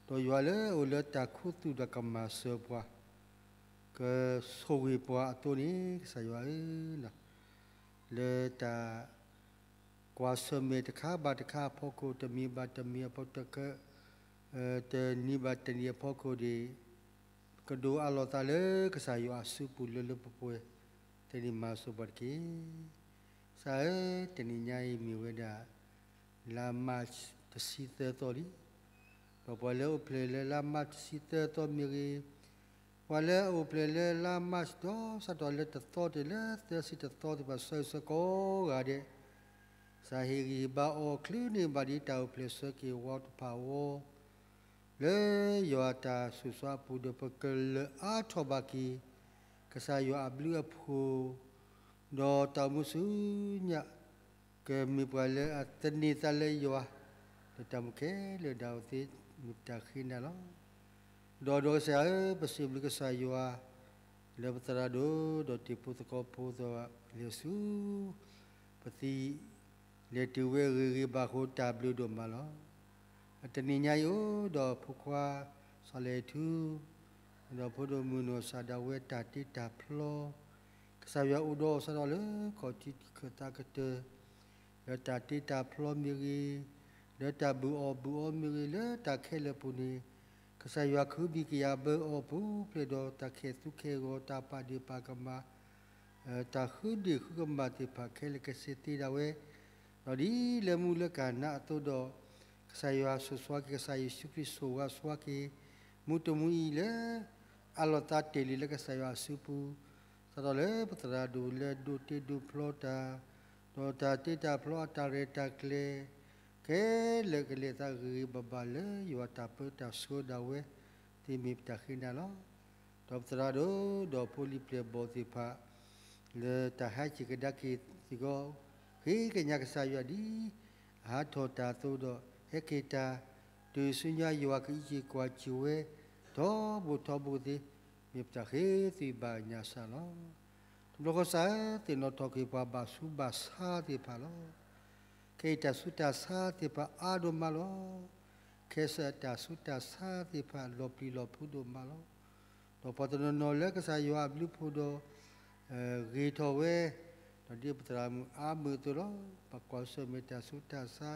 ဒီးယွၤလၢအအိၣ်လၢတၢ်ခူသူၣ်ဒီးကမၤစၢၤပှၤ, ကဆိၣ်ဂ့ၤပှၤအသိးန့ၣ် ကစၢ်ယွၤဧၢ, လၢတၢ် ကွၢ်ဆၢၣ်မဲာ်တခါဘၣ်တခါအဖီခိၣ်, တမံၤဘၣ်တမံၤအဖီခိၣ်, တနံၤဘၣ်တနံၤအဖီခိၣ်န့ၣ်, ပကဒိးအးလီၤသးလၢကစၢ်ယွၤအစုပူၤလၢလၢပှဲၤပှဲၤ, တၢ်န့ၣ်မၤစၢၤပှၤတက့ၢ်. ကစၢ်ဧၢ, တနံၤညါအံၤမ့ၢ်ဝဲဒၣ် လါမးတဆံသၢသီလံ. ဒီးပှၤလၢအအိၣ်ဖျဲၣ်လၢလါမးတဆံသၢသီမ့ၢ်ဂ့ၤ, ပှၤလၢအအိၣ်ဖျဲၣ်လၢလါမးဒီးစးထီၣ်လၢတသီတုၤလၢသၢဆံတသီသ့ၣ်တဖၣ် ဆၢဂ့ၤဆၢဝါကိးဂၤဒဲး, ကစၢ်ဟ့ၣ်ဂံၢ်ဟ့ၣ်ဘါအီၤချုးန့ၢ်ဘၣ်ဒ်တၢ်အိၣ်ဖျဲၣ်ဆၢက့ၤဝီတဖၣ်အဂီၢ်, လၢယွၤအတၢ်ဆိၣ်ဂ့ၤအပူၤဒီး ပကလၢာ်အါထီၣ်ဘၣ်က့ၤ ကစၢ်ယွၤအဘျုးအဖှိၣ်, ဒီးတၢ်အိၣ်မူဆူညါ ကမ့ၢ်ပှၤလၢအသန့ၤသးလၢယွၤ, ဒီးတၢ်အိၣ်မူခဲလၢာ်ဒၣ်ဝဲသ့ၣ် မ့ၢ်ပတၢ်ဃ့နၤလီၤ. ဒီးဒီးကစၢ်ဧၢ, ပစံးဘျုးကစၢ်ယွၤ လၢပသရၣ်ဒိၣ်ဒီးတံၤဖိသကိးဖိသ့ၣ်တဖၣ် လဲၤဆူ ပသံ လဲၤတုၤဝဲဂ့ၤဂ့ၤဘၣ်အဃိ တၢ်ဘျုးဒိၣ်မးလီၤ. အတနံၤညါအံၤအိၣ်ဒီးဖိခွါ စီၤလဲၤထူ, ဒီးဖိဒိၣ်မုၣ်နီၢ်စၢ်ဒၣ်ဝဲတၢ်တ့တၢ်ဖျီ, ကစၢ်ယွၤအိၣ်ဒီးအီၤစးထီၣ်လၢခီၣ်ထံးခၢၣ်သးကတၢၢ်, လၢတၢ်တ့တၢ်ဖျီမ့ၢ်ဂ့ၤ, လၢတၢ်ဘုၣ်အီၣ်ဘုၣ်အီမ့ၢ်ဂ့ၤ, လၢတၢ်ခဲလၢာ်အပူၤန့ၣ်, ကစၢ်ယွၤကဟုဘံၣ်ကယာ်ဘၢအီၤပူၤဖျဲးဒီးတၢ်ခဲၣ်သူခဲၣ်ဂီၤ တၢ်ပာ်ဒ့ၣ်ပာ်ကမၣ် တၢ်ဃုဒ့ၣ်ဃုကမၣ်သ့ၣ်တဖၣ်ခဲလၢာ်ကစ့သ့ဒၣ်ဝဲ, ဒီးဒ်လၢမူလၢကနၤအသိးဒီး, ကစၢ်ယွၤဆိၣ်ဆှါက့ၤ ကစၢ်ယ့ၣ်ၡူးခရံာ်ဆိၣ်ဂ့ၤဆှါက့ၤ, မူတမူအံၤလၢ အးလီၤသးတ့ၢ်လံလၢကစၢ်ယွၤအစုပူၤ, စးထီၣ်လၢပသရၣ်ဒိၣ်လၢဒိးတ့ဒိးဖျီတၢ်, ဒီးတၢ်တ့တၢ်ဖျီအတၢ်ရဲၣ်တၢ်ကျဲၤ ခဲလၢာ်ကလဲၤသးဂ့ၤဂ့ၤဘၣ်ဘၣ်လၢယွၤတၢ်ပၢတၢ်ဆှၢဒၣ်ဝဲသ့ၣ်မ့ၢ်ပတၢ်ဃ့နၤလီၤ. ဒီးပသရၣ်ဒိၣ်ဒီးဖိလံၤပျဲၢ်ဘီၣ်သ့ၣ်တဖၣ် လၢတၢ်ဟဲက့ၤကဒါက့ၤစ့ၢ်ကီး, ဃ့ကညးကစၢ်ယွၤဒ်အဟးထီၣ်တၢ်အသိးဒီး ဟဲက့ၤတၢ် တုၤဆူညါယွၤကအံးက့ၤကွၢ်က့ၤဝဲ ထီဘိထီဘိသ့ မ့ၢ်ပတၢ်ဃ့သွံၣ်ဘၣ်ညၣ်စၢ်လီၤ. တဘျီဃီကစၢ်ဧၢ, သ့ၣ်နီၣ်ထီၣ်က့ၤပှၤဘၣ်ဆူးဘၣ်ဆါသ့ၣ်တဖၣ်လီၤ. ခဲအံၤတၢ်ဆူးတၢ်ဆါသ့ၣ်တဖၣ်အါဒိၣ်မးလီၤ. ခဲစၢ်တၢ်ဆူးတၢ်ဆါသ့ၣ်တဖၣ်လီၤပျံၤလီၤဖုးဒိၣ်မးလီၤ. ဒီးပှၤတနီၤနီၤလၢကစၢ်ယွၤအဘျုးအဖှိၣ်ဒီး ဂ့ၤထီၣ်ဝဲ, ဒီးဒ်ပသရၣ်မုၣ်အါမုၢ်အသိးလီၤ. ဘၣ်ကွၢ်ဆၢၣ်မဲာ်တၢ်ဆူးတၢ်ဆါ,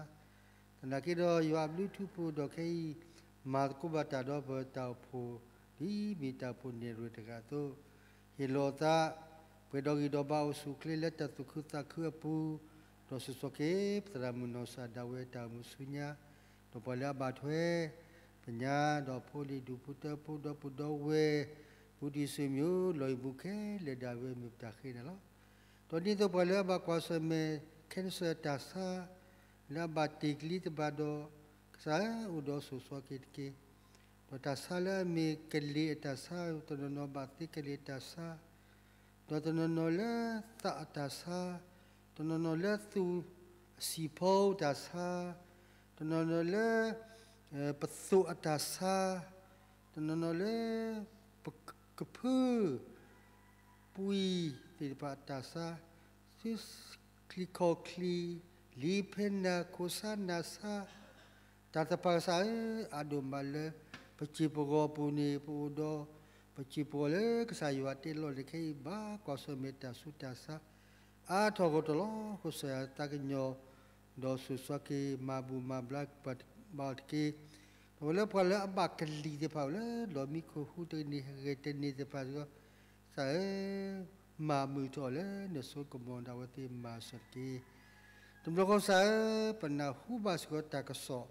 သနာ်က့ဒီးယွၤအဘျုးထူဖှိၣ်ဒီးခဲအံၤ မၤသကိးဘၣ်တၢ်ဒီးပတၢ်အိၣ်ဖှိၣ် ဒ်မ့ၢ်တၢ်အိၣ်ဖှိၣ်နဲၣ်ရွဲၣ်တဂၤအသိး, ဟ့ၣ်လီၤသး ပှဲၤဒီးဂံၢ်ဒီးဘါအိၣ်ဆူၣ်အိၣ်ချ့လၢတၢ်သူၣ်ခုသးခုအပူၤ, ဒီးဆိၣ်ဂ့ၤဆိၣ်က့ၤပသရၣ်မုၣ်နီၢ်စၢ်ဒၣ်ဝဲတၢ်အိၣ်မူဆူညါ, ဒီးပှၤလၢအဘၣ်ထွဲ ပညါဒီးဖိလံၤဒူၣ်ဖိထၢဖိဒီပုၢ်ဒီဝဲၢ် ဖူတံၢ်ဆူမၠိ လီၢ်အံၤပူၤခဲလၢာ်ဒၣ်ဝဲ မ့ၢ်ပတၢ်ဃ့နၤလီၤ. ဒီးဒ်သိးပှၤလၢအဘၣ်ကွၢ်ဆၢၣ်မဲာ် cancer တၢ်ဆါ လၢအဘၣ်တ့ၢ်ကလံၤတဘၣ်ဒီး ကစၢ်ဧၢ အိၣ်ဒီးဆိၣ်ဂ့ၤဆိၣ်ဝါက့ၤတက့ၢ်. ဒီးတၢ်ဆါလၢအမ့ၢ်ကလ့ၤအတၢ်ဆါ တနီၤနီၤဘၣ်သ့ကလ့ၤအတၢ်ဆါ ဒီးတနီၤနီၤလၢသးအတၢ်ဆါ, တနီၤနီၤလၢသူၣ်အဆံၣ်ဖီအတၢ်ဆါ, တနီၤနီၤလၢ ပသိၣ်အတၢ်ဆါ, တနီၤနီၤလၢ ပကဖၢ ပှံၤသ့ၣ်တဖၣ်အတၢ်ဆါ, သုချံခီၣ်ချံ, လံာ်ဖဲနၤ ခိၣ်ဆါနၢ်ဆါ တၢ်တဖၣ်ကစၢ်ဧၢ, အါဒိၣ်မးလၢ ပစံၣ်ပဂီၤပူၤန့ၣ် ပအိၣ်ဒီး ပစံၣ်ပဂီၤလၢကစၢ်ယွၤတဲလီၤန့ၣ် ခဲအံၤဘၣ်ကွၢ်ဆၢၣ်မဲာ်တၢ်ဆူးတၢ်ဆါ အါထီၣ်ဂီၢ်ထီၣ်လီၤ. ဃိစၢ်ယွၤသးကညီၤ ဒီးဆိၣ်ဂ့ၤဆိၣ်ဝါက့ၤ မၤဘူၣ်မၤဘျါဘၣ်အီၤတက့ၢ်. ဒီးလၢပှၤလၢအဘၣ်ကလံၤသ့ၣ်တဖၣ် လၢလီၢ်မံခိၣ်ဟူးတန့ၢ်ဂဲၤတန့ၢ်သ့ၣ်တဖၣ်စ့ၢ်ကီး ကစၢ်ဧၢ, မၤမုာ်ထီၣ်အီၤလၢနစိကမီၤဒၣ်ဝဲသ့ၣ်မၤစၢၤတက့ၢ်. တဘျီဃီကစၢ်ဧၢ, ပနၢ်ဟူဘၣ်စ့ၢ်ကီးတၢ်ကစီၣ်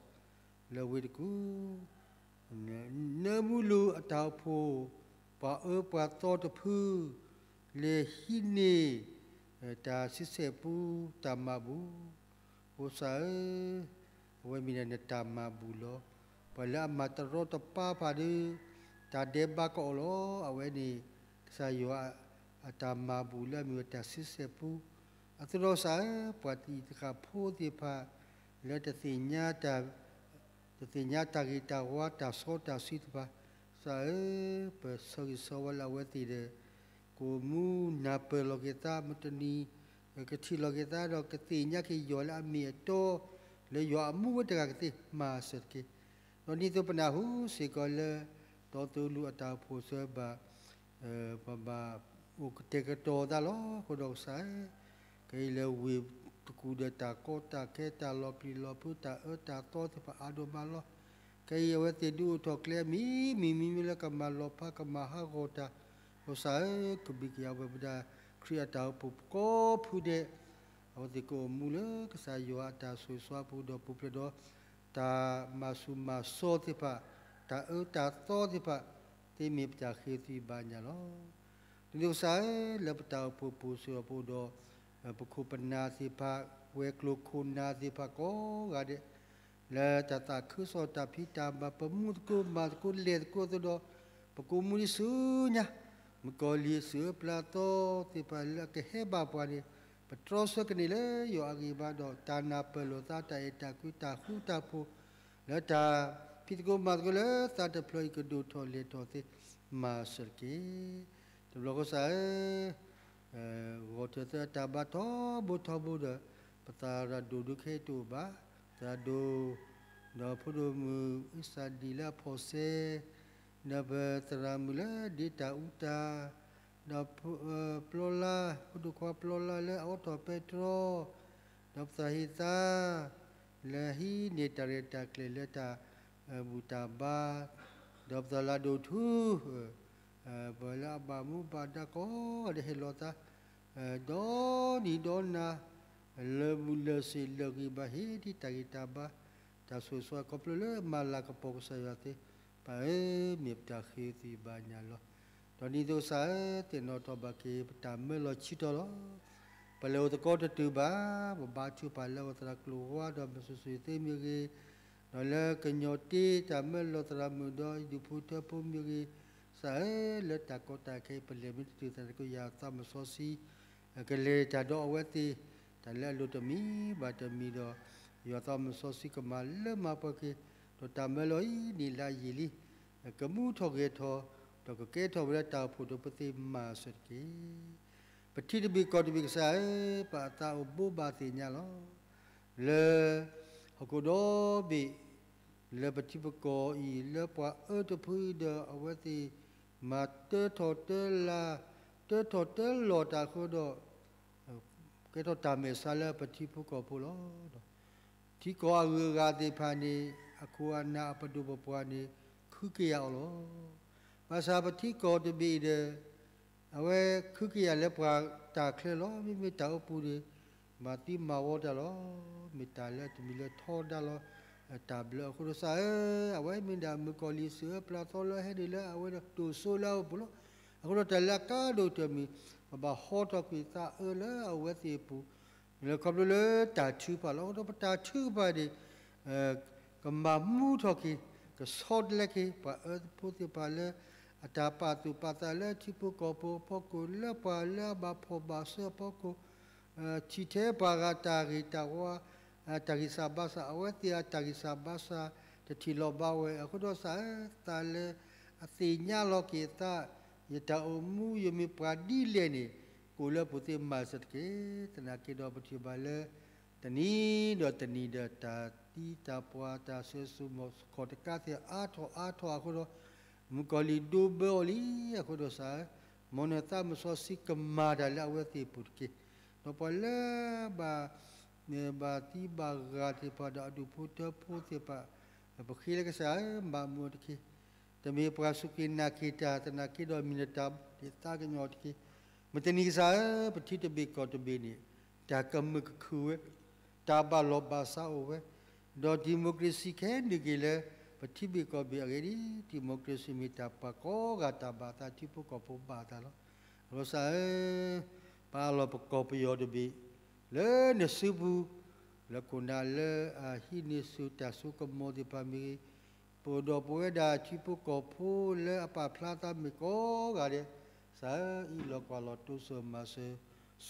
လၢဝ့ၢ်တကူၣ် နၢမူလူၤအတၢ်အိၣ်ဖှိၣ် ပှၤအၢပှၤသီတဖု လဲၤဟံးန့ၢ် တၢ်ဆံဆဲၣ်ပူ တၢ်မၤဘူၣ်, ဃိစၢ်ဧၢ, အဝဲမ့ၢ်ဒၣ်နတၢ်မၤဘူၣ်လီၤ. ပှၤလၢအမၤတရီတပါဖၣ်ဒီး တၢ်ဒဲးဘးကအီၣ်လီၤ. အဝဲန့ၣ် ကစၢ်ယွၤအတၢ်မၤဘူၣ်လၢအမ့ၢ်ဝဲတၢ်ဆံဆဲၣ်ပူ, အသိးဒီးကစၢ်ဧၢ, ပှၤတံၤသကိးဖိသ့ၣ်တဖၣ် လၢတသ့ၣ်ညါတၢ် တသ့ၣ်ညါတၢ်ဂ့ၤတၢ်ဝါတၢ်စီတၢ်ဆှံတဖၣ်, ကစၢ်ဧၢ, ပဆၢဂ့ၤဆၢဝါလၢအဝဲသ့ၣ်ဒီး ကအိၣ်မူနၢ်ပၢၢ်လီၤက့ၤသး မုၢ်တနံၤ ကထံၣ်လီၤက့ၤသးဒီးကသ့ၣ်ညါက့ၤယွၤလၢအမ့ၢ်အတီ လၢယွၤအမူဝဲတဂၤကသ့မၤစၢၤတက့ၢ်. ဒီးဒ်သိးပနၢ်ဟူစ့ၢ်ကီးလၢ ဒီးသိလူၤအတၢ်အိၣ်ဖှိၣ်စၢၤဘၣ် ပဘၣ်အိၣ်ကတဲာ်ကတီၤသးလီၤ. အဃိဒီးကစၢ်ဧၢ, ခဲအံၤလၢဝ့ၢ်တကူၣ်ဒီးတၢ်ကီတၢ်ခဲ တၢ်လီၤပျံၤလီၤဖုး တၢ်အၢတၢ်သီသ့ၣ်တဖၣ်အါဒိၣ်မးလီၤ. ခဲအံၤအဝဲသ့ၣ်ဒုးအိၣ်ထီၣ်ကျဲအမံၤမံၤမံၤလၢကမၤလီၤဖးကမၤဟးဂီၤတၢ်, ကစၢ်ဧၢ, ကဘံၣ်ကယၤဝဲပဒၣ်ခရံာ်အတၢ်အိၣ်ဖှိၣ်ကိးဖုဒဲး, အဝဲသ့ၣ်ကအိၣ်မူလၢကစၢ်ယွၤအတၢ်ဆိၣ်ဂ့ၤဆိၣ်ဝါပူၤဒီးပူၤဖျဲးဒီး တၢ်မၤဆူၣ်မၤစီသ့ၣ်တဖၣ်, တၢ်အၢတၢ်သီသ့ၣ်တဖၣ်, သ့မ့ၢ်ပတၢ်ဃ့သံဘၣ်ညါလီၤ. ဒ်သိးကစၢ်ဧၢ, လၢပတၢ်အိၣ်ဖှိၣ်ပူၤစ့ၢ်ကီးပအိၣ်ဒီး ပခိၣ်ပနၢ်သ့ၣ်တဖၣ်, ဝဲၤကျိၤခိၣ်နၢ်သ့ၣ်တဖၣ်ကိးဂၤဒဲး, လၢတၢ်သးခုကစီၣ်တၢ်ဖံးတၢ်မၤ ပမူသကိးမၤသကိးလဲၤသကိးအသိးဒီး ပကအိၣ်မူဒံးဆူညါ, မုၣ်ကီၤလံၢ်အစုၣ်အၢပျၢ်အသီသ့ၣ်တဖၣ်လၢအကဟဲဘၣ်ပှၤန့ၣ် ပတြီဆၢကန့ၢ်လၢယွၤအဂံၢ်ဘါဒီး တၢ်နၢ်ပၢၢ်လိာ်သး တၢ်အဲၣ်တၢ်ကွံ တၢ်ဃူတၢ်ဖိး လၢတၢ်ဖံးသကိးမၤသကိးလၢသးတဖျၢၣ်အံၤ ကဒိၣ်ထီၣ်လဲၢ်ထီၣ်သ့ မၤစၢၤတက့ၢ်. တဘျီဃီကစၢ်ဧၢ, ဂီၤထၢၣ်သၢအတၢ်ဘါထီဘိထီဘိဒီး ပသရၣ်ဒိၣ်ဒုးခဲအံၤတအိၣ်ဘၣ်, သရၣ်ဒိၣ် ဒီးဖိဒိၣ်မုၣ်အ့စၢ်ဒံၣ်လၢအဖီၣ်စဲ, ဒီးပသရၣ်မုၣ်လၢဒ့တၢ်အူတၢ်, ဒီးပျီလါ, ဖိဒိၣ်ခွါပျီလါလၢအအိးထီၣ်ပဲတြီ, ဒီးပသရၣ်ဟံသါ လၢဟံးန့ၢ်တၢ်ရဲၣ်တၢ်ကျဲၤလၢတၢ်ဘူၣ်တၢ်ဘါ, ဒီးပသရၣ်လၢဒိၣ်ထူ ပှၤလၢအဘၣ်မူဘၣ်ဒါကိးဂၤဒဲးဟ့ၣ်လီၤသး, ဒီနံၤဒီနၤ လၢာ်ဘူၣ်လၢာ်စ့ၣ်လၢာ်ဂံၢ်ဘါ ဟ့ၣ်ဒံးတၢ်ဂံၢ်တၢ်ဘါ, တၢ်ဆိၣ်ဂ့ၤဆိၣ်ဝါခီဖျိလၢမၤလၤကပီၤကစၢ်ယွၤသ့, ပၢ်ဧၢ, မ့ၢ်ပတၢ်ဃ့သံဘၣ်ညါလီၤ. ဒီးဒ်သိးကစၢ်ဧၢ, သ့ၣ်နီၣ်ထီၣ်ဘၣ်က့ၤ ပတၢ်မၢလီၤဆံတီၤလီၤ. ပလဲၤအိၣ်သကိးတတုၤဘၣ်, ပဘါထုကဖၣ်လၢပသရၣ်ကျိၤဝါဒီးမၤစၢၤစၢၤသ့မ့ၢ်ဂ့ၤ, ဒီးလၢကညီတ့တၢ်မၢလီၤသရၣ်မုၣ်ဒီးဒူၣ်ဖိထၢဖိမ့ၢ်ဂ့ၤ, ကစၢ်ဧၢ, လၢတၢ်ကီတၢ်ခဲအံၤ ပလဲၤမ့ၢ်တတုၤသးန့ၣ် ကယွၤသးစီဆှံ ကလဲၤတၢ်ဒီးအဝဲသ့ၣ်, တၢ်လၢအလိၤတမံၤဘၣ်တမံၤဒီး ယွၤသးစီဆှံကမၤလၢမၤပှဲၤက့ၤ, ဒီးတၢ်မၢလီၤအံၤန့ၣ်လၢအယံာ်လံ, ကမူထီၣ်ဂဲၤထီၣ်, ဒီးကကဲထီၣ်ဝဲဒၣ်တၢ်အိၣ်ဖှိၣ်ဒီးပသ့မၤစၢၤတက့ၢ်. ပထံတဘ့ၣ်ကီၢ်တဘ့ၣ်ကစၢ်ဧၢ, ပာ်အသးအိၣ်ဘိးဘၣ်သ့ၣ်ညါလီၤ. လၢ ဟီၣ်ခိၣ်ဒီဘ့ၣ် လၢပထံပကီၢ်အံၤ လၢပှၤအၢတဖုအံၤဒီး အဝဲသ့ၣ်မၤတၢထီၣ်တၢလၤ, တၢထီၣ်တၢလီၤတၢ်အဃိဒီး ကဲထီၣ်တၢ်မဲာ်ဆှးလၢပထံဖိကီၢ်ဖိလီၤ. ထံကီၢ်အဂုၤအဂၤသ့ၣ်တဖၣ်န့ၣ် အခိၣ်အနၢ်အပဒိၣ်ပပှၢ်န့ၣ် ခုကယာ်အီၤလီၤ. ဘၣ်ဆၣ်ပထံကီၢ်တဘ့ၣ်အံၤဒီး အဝဲခုကယာ်လၢပှၤတၢ်ချၢလီၤ. မ့မ့ၢ်တၢ်အိပူၤန့ၣ် မၤသံမၤဝီတၢ်လီၤ. မ့ၢ်တၢ်လၢတမံၤလၢထီဒါလီၤ တၢ်ဘျၢအဃိဒီး ကစၢ်ဧၢ, အဝဲမ့ၢ်ဒၣ်မုၣ်ကီၤလံၢ်အစုၣ်အၢပျၢ်အသီလၢအဟဲဒၣ်လၢအဝဲဒၣ်တိၢ်စိလၢအအိၣ်ပူၤလီၤ. အဃိဒီးတၢ်လၢအကါဒိၣ်ကတၢၢ်မ့ၢ် ပဘၣ်ဟီထီၣ်ကွံာ်သးအၢလၢအဝဲသ့ၣ်အပူၤ လၢခီဖျိလၢတၢ်ထုကဖၣ်လီၤ. အဃိဒီးပတၢ်ထုကဖၣ်န့ၣ် ကမၤမူထီၣ်က့ၤ ကဆီတလဲက့ၤ ပှၤအၢဖိသ့ၣ်တဖၣ်လၢ အတၢ်ပာ်သူၣ်ပာ်သးလၢထံဖိကီၢ်ဖိအဖီခိၣ် လၢပှၤလၢအဘၣ်ဖှီၣ်ဘၣ်စၢၤအဖီခိၣ် ထံၣ်ထဲပှၤဂၤတၢ်ဂ့ၤတၢ်ဝါ တၢ်ဂံၢ်စၢ်ဘါစၢ် အဝဲသ့ၣ်အတၢ်ဂံၢ်စၢ်ဘါစၢ် တထံၣ်လီၤဘၣ်ဝဲ အဃိဒီးစး သးလၢအသ့ၣ်ညါလီၤက့ၤအသး ယတၢ်အိၣ်မူယမ့ၢ်ပှၤဒ်လဲၣ်န့ၣ် ကိးလၢပူၤသ့မၤစၢၤတက့ၢ်. သနာ်က့ဒီးပထံၣ်ဘၣ်လၢ တနံၤဒီးတနံၤဒီး တၢ်သံတၢ်ပှၢ်တၢ်ဆၢစူၤမီၢ်ခီၣ်တကးသ့ၣ်အါထီၣ်အါထီၣ်အဃိဒီး မုၣ်ကီၤလံၢ်ဒိဘၢအီၤလံအဃိဒီးစး မ်နသးမစီဆှံကမၤတၢ်လၢအဝဲသ့ၣ်အပူၤတက့ၢ်. ဒီးပှၤလၢ ဘၣ်သံဘၣ်ဂၤသ့ၣ်တဖၣ်ဒီးအဒူၣ်ဖိထၢဖိသ့ၣ်တဖၣ် ပဃ့လၢကစၢ်ဧၢ မၤမုာ်တက့ၢ်. တမ့ၢ်ပှၤစူၢ်က့ၤနာ်က့ၤတၢ် သနာ်က့ဒီးမ့ၢ်နတၢ်ဒ့ၣ်သးကညီၤတက့ၢ်. မုၢ်တနံၤကစၢ်ဧၢ ပထံတဘ့ၣ်ကီၢ်တဘ့ၣ်န့ၣ် တၢ်ကမုာ်ကခုၣ်ဝဲ တၢ်ဘၣ်လီၢ်ဘၣ်စးအိၣ်ဝဲ ဒီးဒံၣ်မိၣ်ခြ့ၣ်စံၣ်ခဲနုာ်က့ၤလၢ ပထံဘ့ၣ်ကီၢ်ဘ့ၣ်အဂ့ၢ်ဒ်အံၤ ဒံၣ်မိၣ်ခြ့ၣ်စံၣ်မ့ၢ်တၢ်ပာ်ကိးဂၤတၢ်ဘၣ်အသး ထံဖိကီၢ်ဖိဘၣ်အသးလီၤ. အဃိစးဧၢ ပအးလီၤပကီၢ်ပယီၤတဘ့ၣ် လၢနစုပူၤ လၢခိၣ်နၢ်လၢအဟံးန့ၢ်ဆူၣ်တၢ်စိကမီၤသ့ၣ်တဖၣ်မ့ၢ်ဂ့ၤ, ပအိၣ်ဒီးပဝဲဒၣ်ထံဖိကီၢ်ဖိလၢအပာ်ဖျါသးမ့ၢ်ကိးဂၤဒဲး, စးအံၤလီၤကွၢ်လီၤတိစၢၤမၤစၢၤ,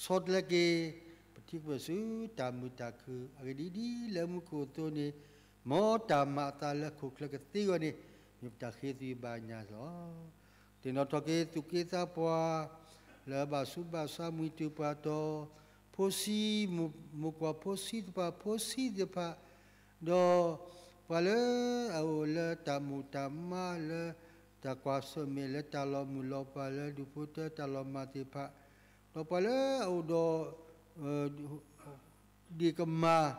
ဆီတလဲက့ၤ ပထံပကီၢ်ဆူတၢ်မုာ်တၢ်ခုၣ် အဂ့ၢ်ဒ်အံၤဒ်လၢမူခိၣ်အသိးန့ၣ်, မ်တၢ်မၤအသးလၢဟီၣ်ခိၣ်ချၢကသ့အဂီၢ်န့ၣ် မ့ၢ်ပတၢ်ဃ့သွံဘၣ်ညါလီၤ. သ့ၣ်နီၣ်ထီၣ်က့ၤသူၣ်က့သးပှၢ် လၢအဘၣ်ဆူးဘၣ်ဆါ မှံတုၤပှၤတီၤ, ဖိဆံ, မိၢ်ကွၢ်ဖိဆံးသ့ၣ်တဖၣ် ဖိဆံးသ့ၣ်တဖၣ်, ဒီးပှၤလၢအအိၣ်လၢတၢ်မိၣ်တၢ်မး လၢတၢ်ကွၢ်ဆၢၣ်မဲာ် လၢတၢ်လီၤမုၢ်လီၤပှၤ လၢဒူၣ်ဖိထၢတၢ်လီၤမၢ်သ့ၣ်တဖၣ်, ဒီးပှၤလၢအအိၣ်ဒီး ဒ့ၣ်ကမၢ်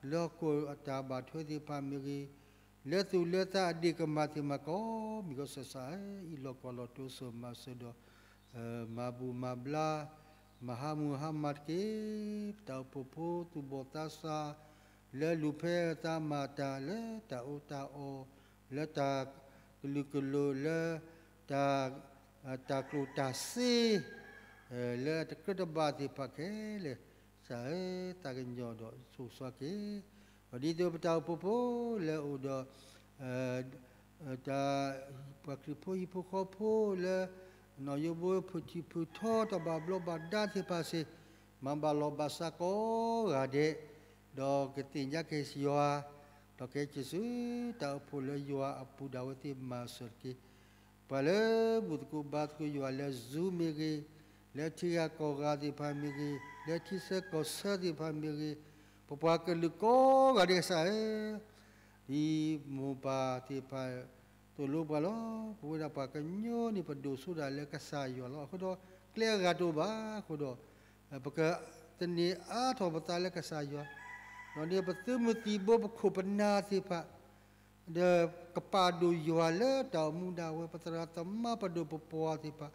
လၢဟီၣ်ခိၣ်အတၢ်ဘၣ်ထွဲသ့ၣ်တဖၣ်မ့ၢ်ဂ့ၤ, လၢသူၣ်လၢသးအဒ့ၣ်ကမၢ်သ့ၣ်တဖၣ်ကိးမံၤကိးဂၤ စးအံၤလီၤကွၢ်လီၤတိစၢၤမၤစၢၤဒီး မၤဘူၣ်မၤဘျါ, မၤဟါမုၢ်ဟါမၢ်တက့ၢ်. ပတၢ်အိၣ်ဖှိၣ်ဖိသူၣ်ဘီၣ်သးစၢ် လၢလူၤဖဲအသးမၤတၢ် လၢတၢ်အီၣ်တၢ်အီ, လၢတၢ်ကလုာ်ကလိၤ လၢ တၢ် တၢ်ကျိၣ်တၢ်စ့ လၢတကြၢးတဘၣ်သ့ၣ်တဖၣ်ခဲလၢာ်, စးအၢ သးကညီၤဒီးဆိၣ်ဂ့ၤဆိၣ်ဝါက့ၤ, ဒီးဒ်သိးပတၢ်အိၣ်ဖှိၣ်ဖိလၢအအိၣ်ဒီး တၢ် ပှၤခရံာ်ဖိဟံၣ်ဖိဃီဖိလၢ နီၣ်ယိဘိဖုၣ်ထံၣ်ဖုၣ်ထီ တၢ်ဘၣ်ဘျီးဘၣ်ဒါသ့ၣ်တဖၣ်စ့ၢ် မၤဘၣ်လီၤဘၣ်စးကိးဂၤဒဲး, ဒီးကသ့ၣ်ညါက့ၤယွၤ, ဒီးကဟဲက့ၤဆူတၢ်အိၣ်ဖှိၣ်လၢယွၤအပူၤ ဒၣ်ဝဲသ့ၣ်မၤစၢၤတက့ၢ်. ပှၤလၢဘူၣ်သကိးဘါသကိးယွၤလၢ Zoom မ့ၢ်ဂ့ၤ, လၢထံဂၤကီၢ်ဂၤသ့ၣ်တဖၣ်မ့ၢ်ဂ့ၤ, လၢထံဆၢကီၢ်ဆၢသ့ၣ်တဖၣ်မ့ၢ်ဂ့ၤ, ပပှၤကလုာ်ကိးဂၤဒဲးကစၢ်ဧၢ ဒ်မိၢ်ပၢ်သ့ၣ်တဖၣ်သိၣ်လိပှၤလီၤ. ပဝဲဒၣ်ပှၤကညီန့ၣ် ပဒိၣ်စိဒၣ်လၢကစၢ်ယွၤလီၤ. အဃိဒီး ကျဲအဂၤတအိၣ်ဘၣ်အဃိဒီး ပကသန့ၤအါထီၣ်ပသးလၢကစၢ်ယွၤ, ဒီးန့ၣ်ပသုးမုၢ်သံၣ်ဘိ ပခိၣ်ပနၢ်သ့ၣ်တဖၣ် ဒီးကပာ်ဒိၣ်ယွၤလၢတၢ်အိၣ်မူဒၣ်ဝဲ ပသရၣ်သမါပဒိၣ်ပပှၢ်သ့ၣ်တဖၣ်,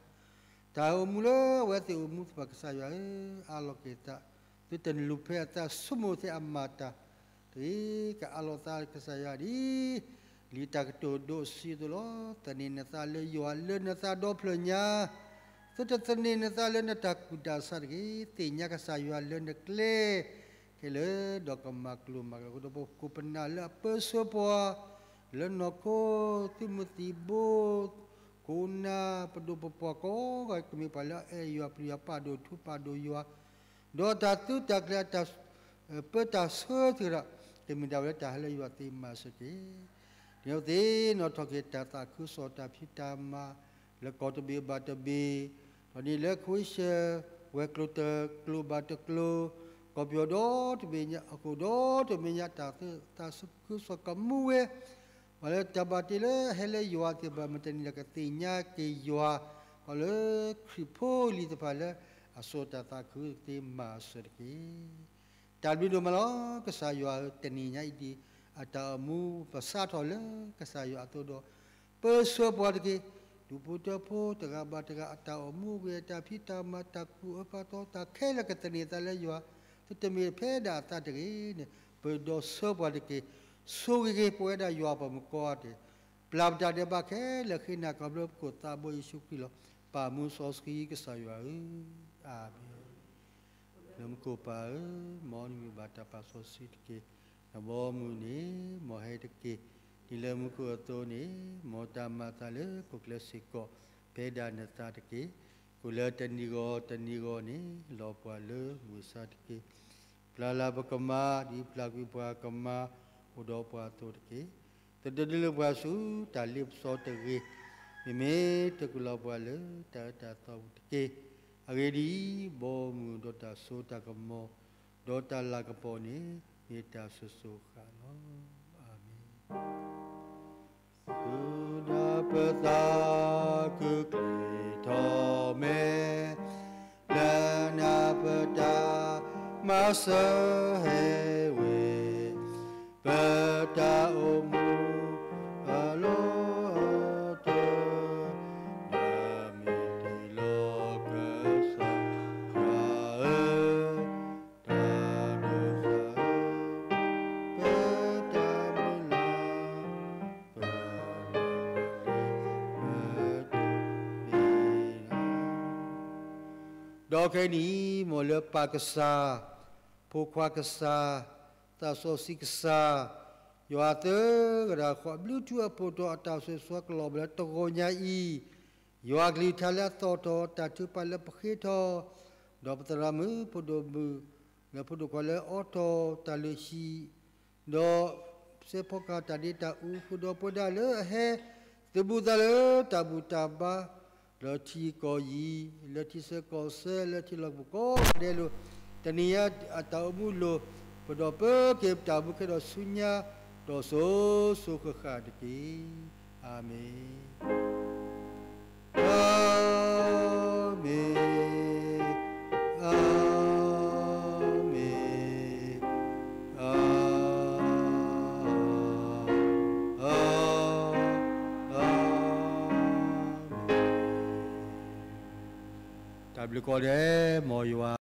တၢ်အိၣ်မူလၢအဝဲသ့ၣ်အိၣ်မူသ့ၣ်တဖၣ် ကစၢ်ယွၤဧၢ, အးလီၤက့ၤသး, သုတလူၤဖဲအသး ဆိကမိၣ်ထဲအမၤတၢ်တဂ့ၤ, ကအးလီၤသးကစၢ်ယွၤဒ် လံာ်တၢ်ကတိၤဒိအဆံးအသိးလီၤ. သန့ၤနသးလၢယွၤလၢနသးဒီဖျၢၣ်ညါ, သုတသန့ၤနသးလၢနတၢ်ကူၣ်တၢ်ဆးတဂ့ၤ, သ့ၣ်ညါကစၢ်ယွၤလၢနကျဲ ခဲလၢာ်ဒီးကမၤကျိၤမၤကျဲ အဃိဒီးပခိၣ်ပနၢ်လၢအပၢဆှၢပှၤ လၢနီၢ်ခိ သုးမုၢ်သံၣ်ဘိ ခိၣ်နၢ် ပဒိၣ်ပပှၢ်ကိးဂၤ ကမ့ၢ်ပှၤလၢအအဲၣ်ယွၤပျံၤယွၤ ပာ်ဒိၣ်ထူပာ်ဒိၣ်ယွၤ ဒီးတၢ်သုးတၢ်ကျဲၤအတၢ်ပၢတၢ်ဆှၢသ့ၣ်ဒီး ကမ့ၢ်ဒၣ်ဝဲလၢတၢ်ဟဲလၢယွၤသ့မၤစၢၤတက့ၢ်. ဒ်န့ၣ်အသိးသ့ၣ်နီၣ်ထီၣ်က့ၤတၢ်သးခုကစီၣ်တၢ်ဖံးတၢ်မၤ လၢကီၢ်တဘ့ၣ်ဘၣ်တဘ့ၣ်, ဒီးန့ၣ်လၢခဝ့ၡၢၣ် ဝဲၤကျိၤတကျိၤဘၣ်တကျိၤ, ကီၢ်ပယီၤဒီတဘ့ၣ်ညါ ဟီၣ်ခိၣ်ဒီတဘ့ၣ်ညါ တၢ်သးခုကစီၣ်ကမူဝဲ ပှၤလၢတၢ်ဘၣ်တ့လၢဟဲလၢယွၤသ့ၣ်တဖၣ် မုၢ်တနံၤဒီးကသ့ၣ်ညါက့ၤယွၤ, ပှၤလၢခရံာ်ဖိလံၤသ့ၣ်တဖၣ်လၢ အစိာ်တၢ်သးခုကသ့မၤစၢၤတက့ၢ်. တၢ်ဘျုးဒိၣ်မးလီၤ. ကစၢ်ယွၤဧၢ, တနံၤညါအံၤဒ်အတၢ်အိၣ်မူ ပစးထီၣ်လၢကစၢ်ယွၤအသိးဒီး ပၢဆှၢပှၤတက့ၢ်. ဒူၣ်ဖိထၢဖိတဂၤဘၣ်တဂၤ အတၢ်အိၣ်မူအဂ့ၢ် အတၢ်ဖံးတၢ်မၤ တၢ်ကူၣ်အၢပာ်တီ တၢ်ခဲလၢာ်ကသန့ၤသးလၢယွၤ, သုတမ့ၢ်ဖဲဒၣ်အသးတဂ့ၤန့ၣ် ပၢဒီးဆှၢပှၤတက့ၢ်. ဆိၣ်ဂ့ၤက့ၤပဝဲဒၣ်ယွၤပှၤမုၣ်ကိးဂၤဒဲး, ပျၢ်ပတၢ်ဒဲးဘးခဲလၢာ်ဃ့နၤ ခီဖျိပခိၣ်သးဘိယ့ၣ်ၡူးခရံာ်လီၤ. ပာ်မူစီဆှံကစၢ်ယွၤဧၢ, အၤမ့ၣ်. လၢမူခိၣ်ပၢ်ဧၢ, မ်နမံၤဘၣ်တၢ်ပာ်စီဆှံတက့ၢ်. နဘီမုၢ်န့ၣ် မ်ဟဲတက့ၢ်. ဒ်လၢမူခိၣ်အသိးန့ၣ် မ်တၢ်မၤအသးလၢဟီၣ်ခိၣ်ချၢစ့ၢ်ကီး ဖဲဒၣ်နသးတက့ၢ်. ကိၣ်လၢတနံၤဂီၤတနံၤဂီၤန့ၣ် လီၤပှၤလၢမုၢ်ဆါတက့ၢ်. ပျၢ်လၢပကမါ ဒ်ပျၢ်ကွံာ်ပှၤကမါ အိၣ်ဒီးပှၤအသိးတက့ၢ်. တဒုးလၢပှၤဆူတၢ်လ့ပစီတဂ့ၤ, မ့မ့ၢ်တကလီၤပှၤလၢတၢ်အၢတၢ်သီပူၤတက့ၢ်. အဂ့ၢ်ဒ်အံၤ, ဘီမုၢ်ဒီးတၢ်စိတၢ်ကမီၤ ဒီးတၢ်လၤကပီၤန့ၣ် မ့ၢ်တၢ်စိၤစိၤဃၣ်ဃၣ်လီၤ. အၤမ့ၣ်. ဃုာ်ဒီးပသးခုချ့ထီၣ်မဲာ်, လၢနၤပတၢ်မၤစၢၤဟဲဝဲ, ပတၢ်အိၣ်မူအလီၢ်တၢၢ်, နမ့ၢ်တ့လီၤကစၢ်ယွၤဧၢ, တၢ်ဒိၣ်စၢ်ဧၢ, ပတၢ်မုၢ်လၢ် ဒီးခဲအံၤန့ၣ် မ်လၢပၢ်ကစၢ်, ဖိခွါကစၢ်, သးစီဆှံကစၢ်, ယွၤသၢဂၤတဂၤဃီ ဘျုးထူအဖိးတီအတၢ်ဆိၣ်ဂ့ၤဆိၣ်ဝါကလီၤဘၣ်လၢတဂီၤညါအံၤ, ယွၤကလုၢ်ကထါလၢအသီၣ်ထီၣ် တၢ်ထုကဖၣ်လၢပဃ့ထီၣ်, ဒီးပသရၣ်မုၣ်ဖိဒိၣ်မုၣ် လၢဖိဒိၣ်ခွါလၢအအိးထီၣ်တၢ်လုၢ်ဟံၣ် ဒီးစဲးဖီကဟၣ်တၢ်ဒ့တၢ်အူ ဃုာ်ဒီးပဝဲဒၣ်လၢအဟဲသုးဘူးသးလၢတၢ်ဘူၣ်တၢ်ဘါ လၢထံကီၢ်အံၤ, လၢထံဆၢကီၢ်ဆၢ, လၢထံလီၢ်ကပူၤကိးဂၤဒဲးအလိၤ, တနံၤညါအတၢ်အိၣ်မူအလိၤ, ပဒီးပက့ၤပတၢ်အိၣ်မူခဲဒီးဆူညါ ဒီးစိၤစိၤဃၣ်ဃၣ်တက့ၢ်. အၤမ့ၣ်. အၤမ့ၣ်, အၤမ့ၣ်, အၤ, အၤမ့ၣ်. တၢ်ဘျုးကိးဂၤဒဲး မ်ယွၤ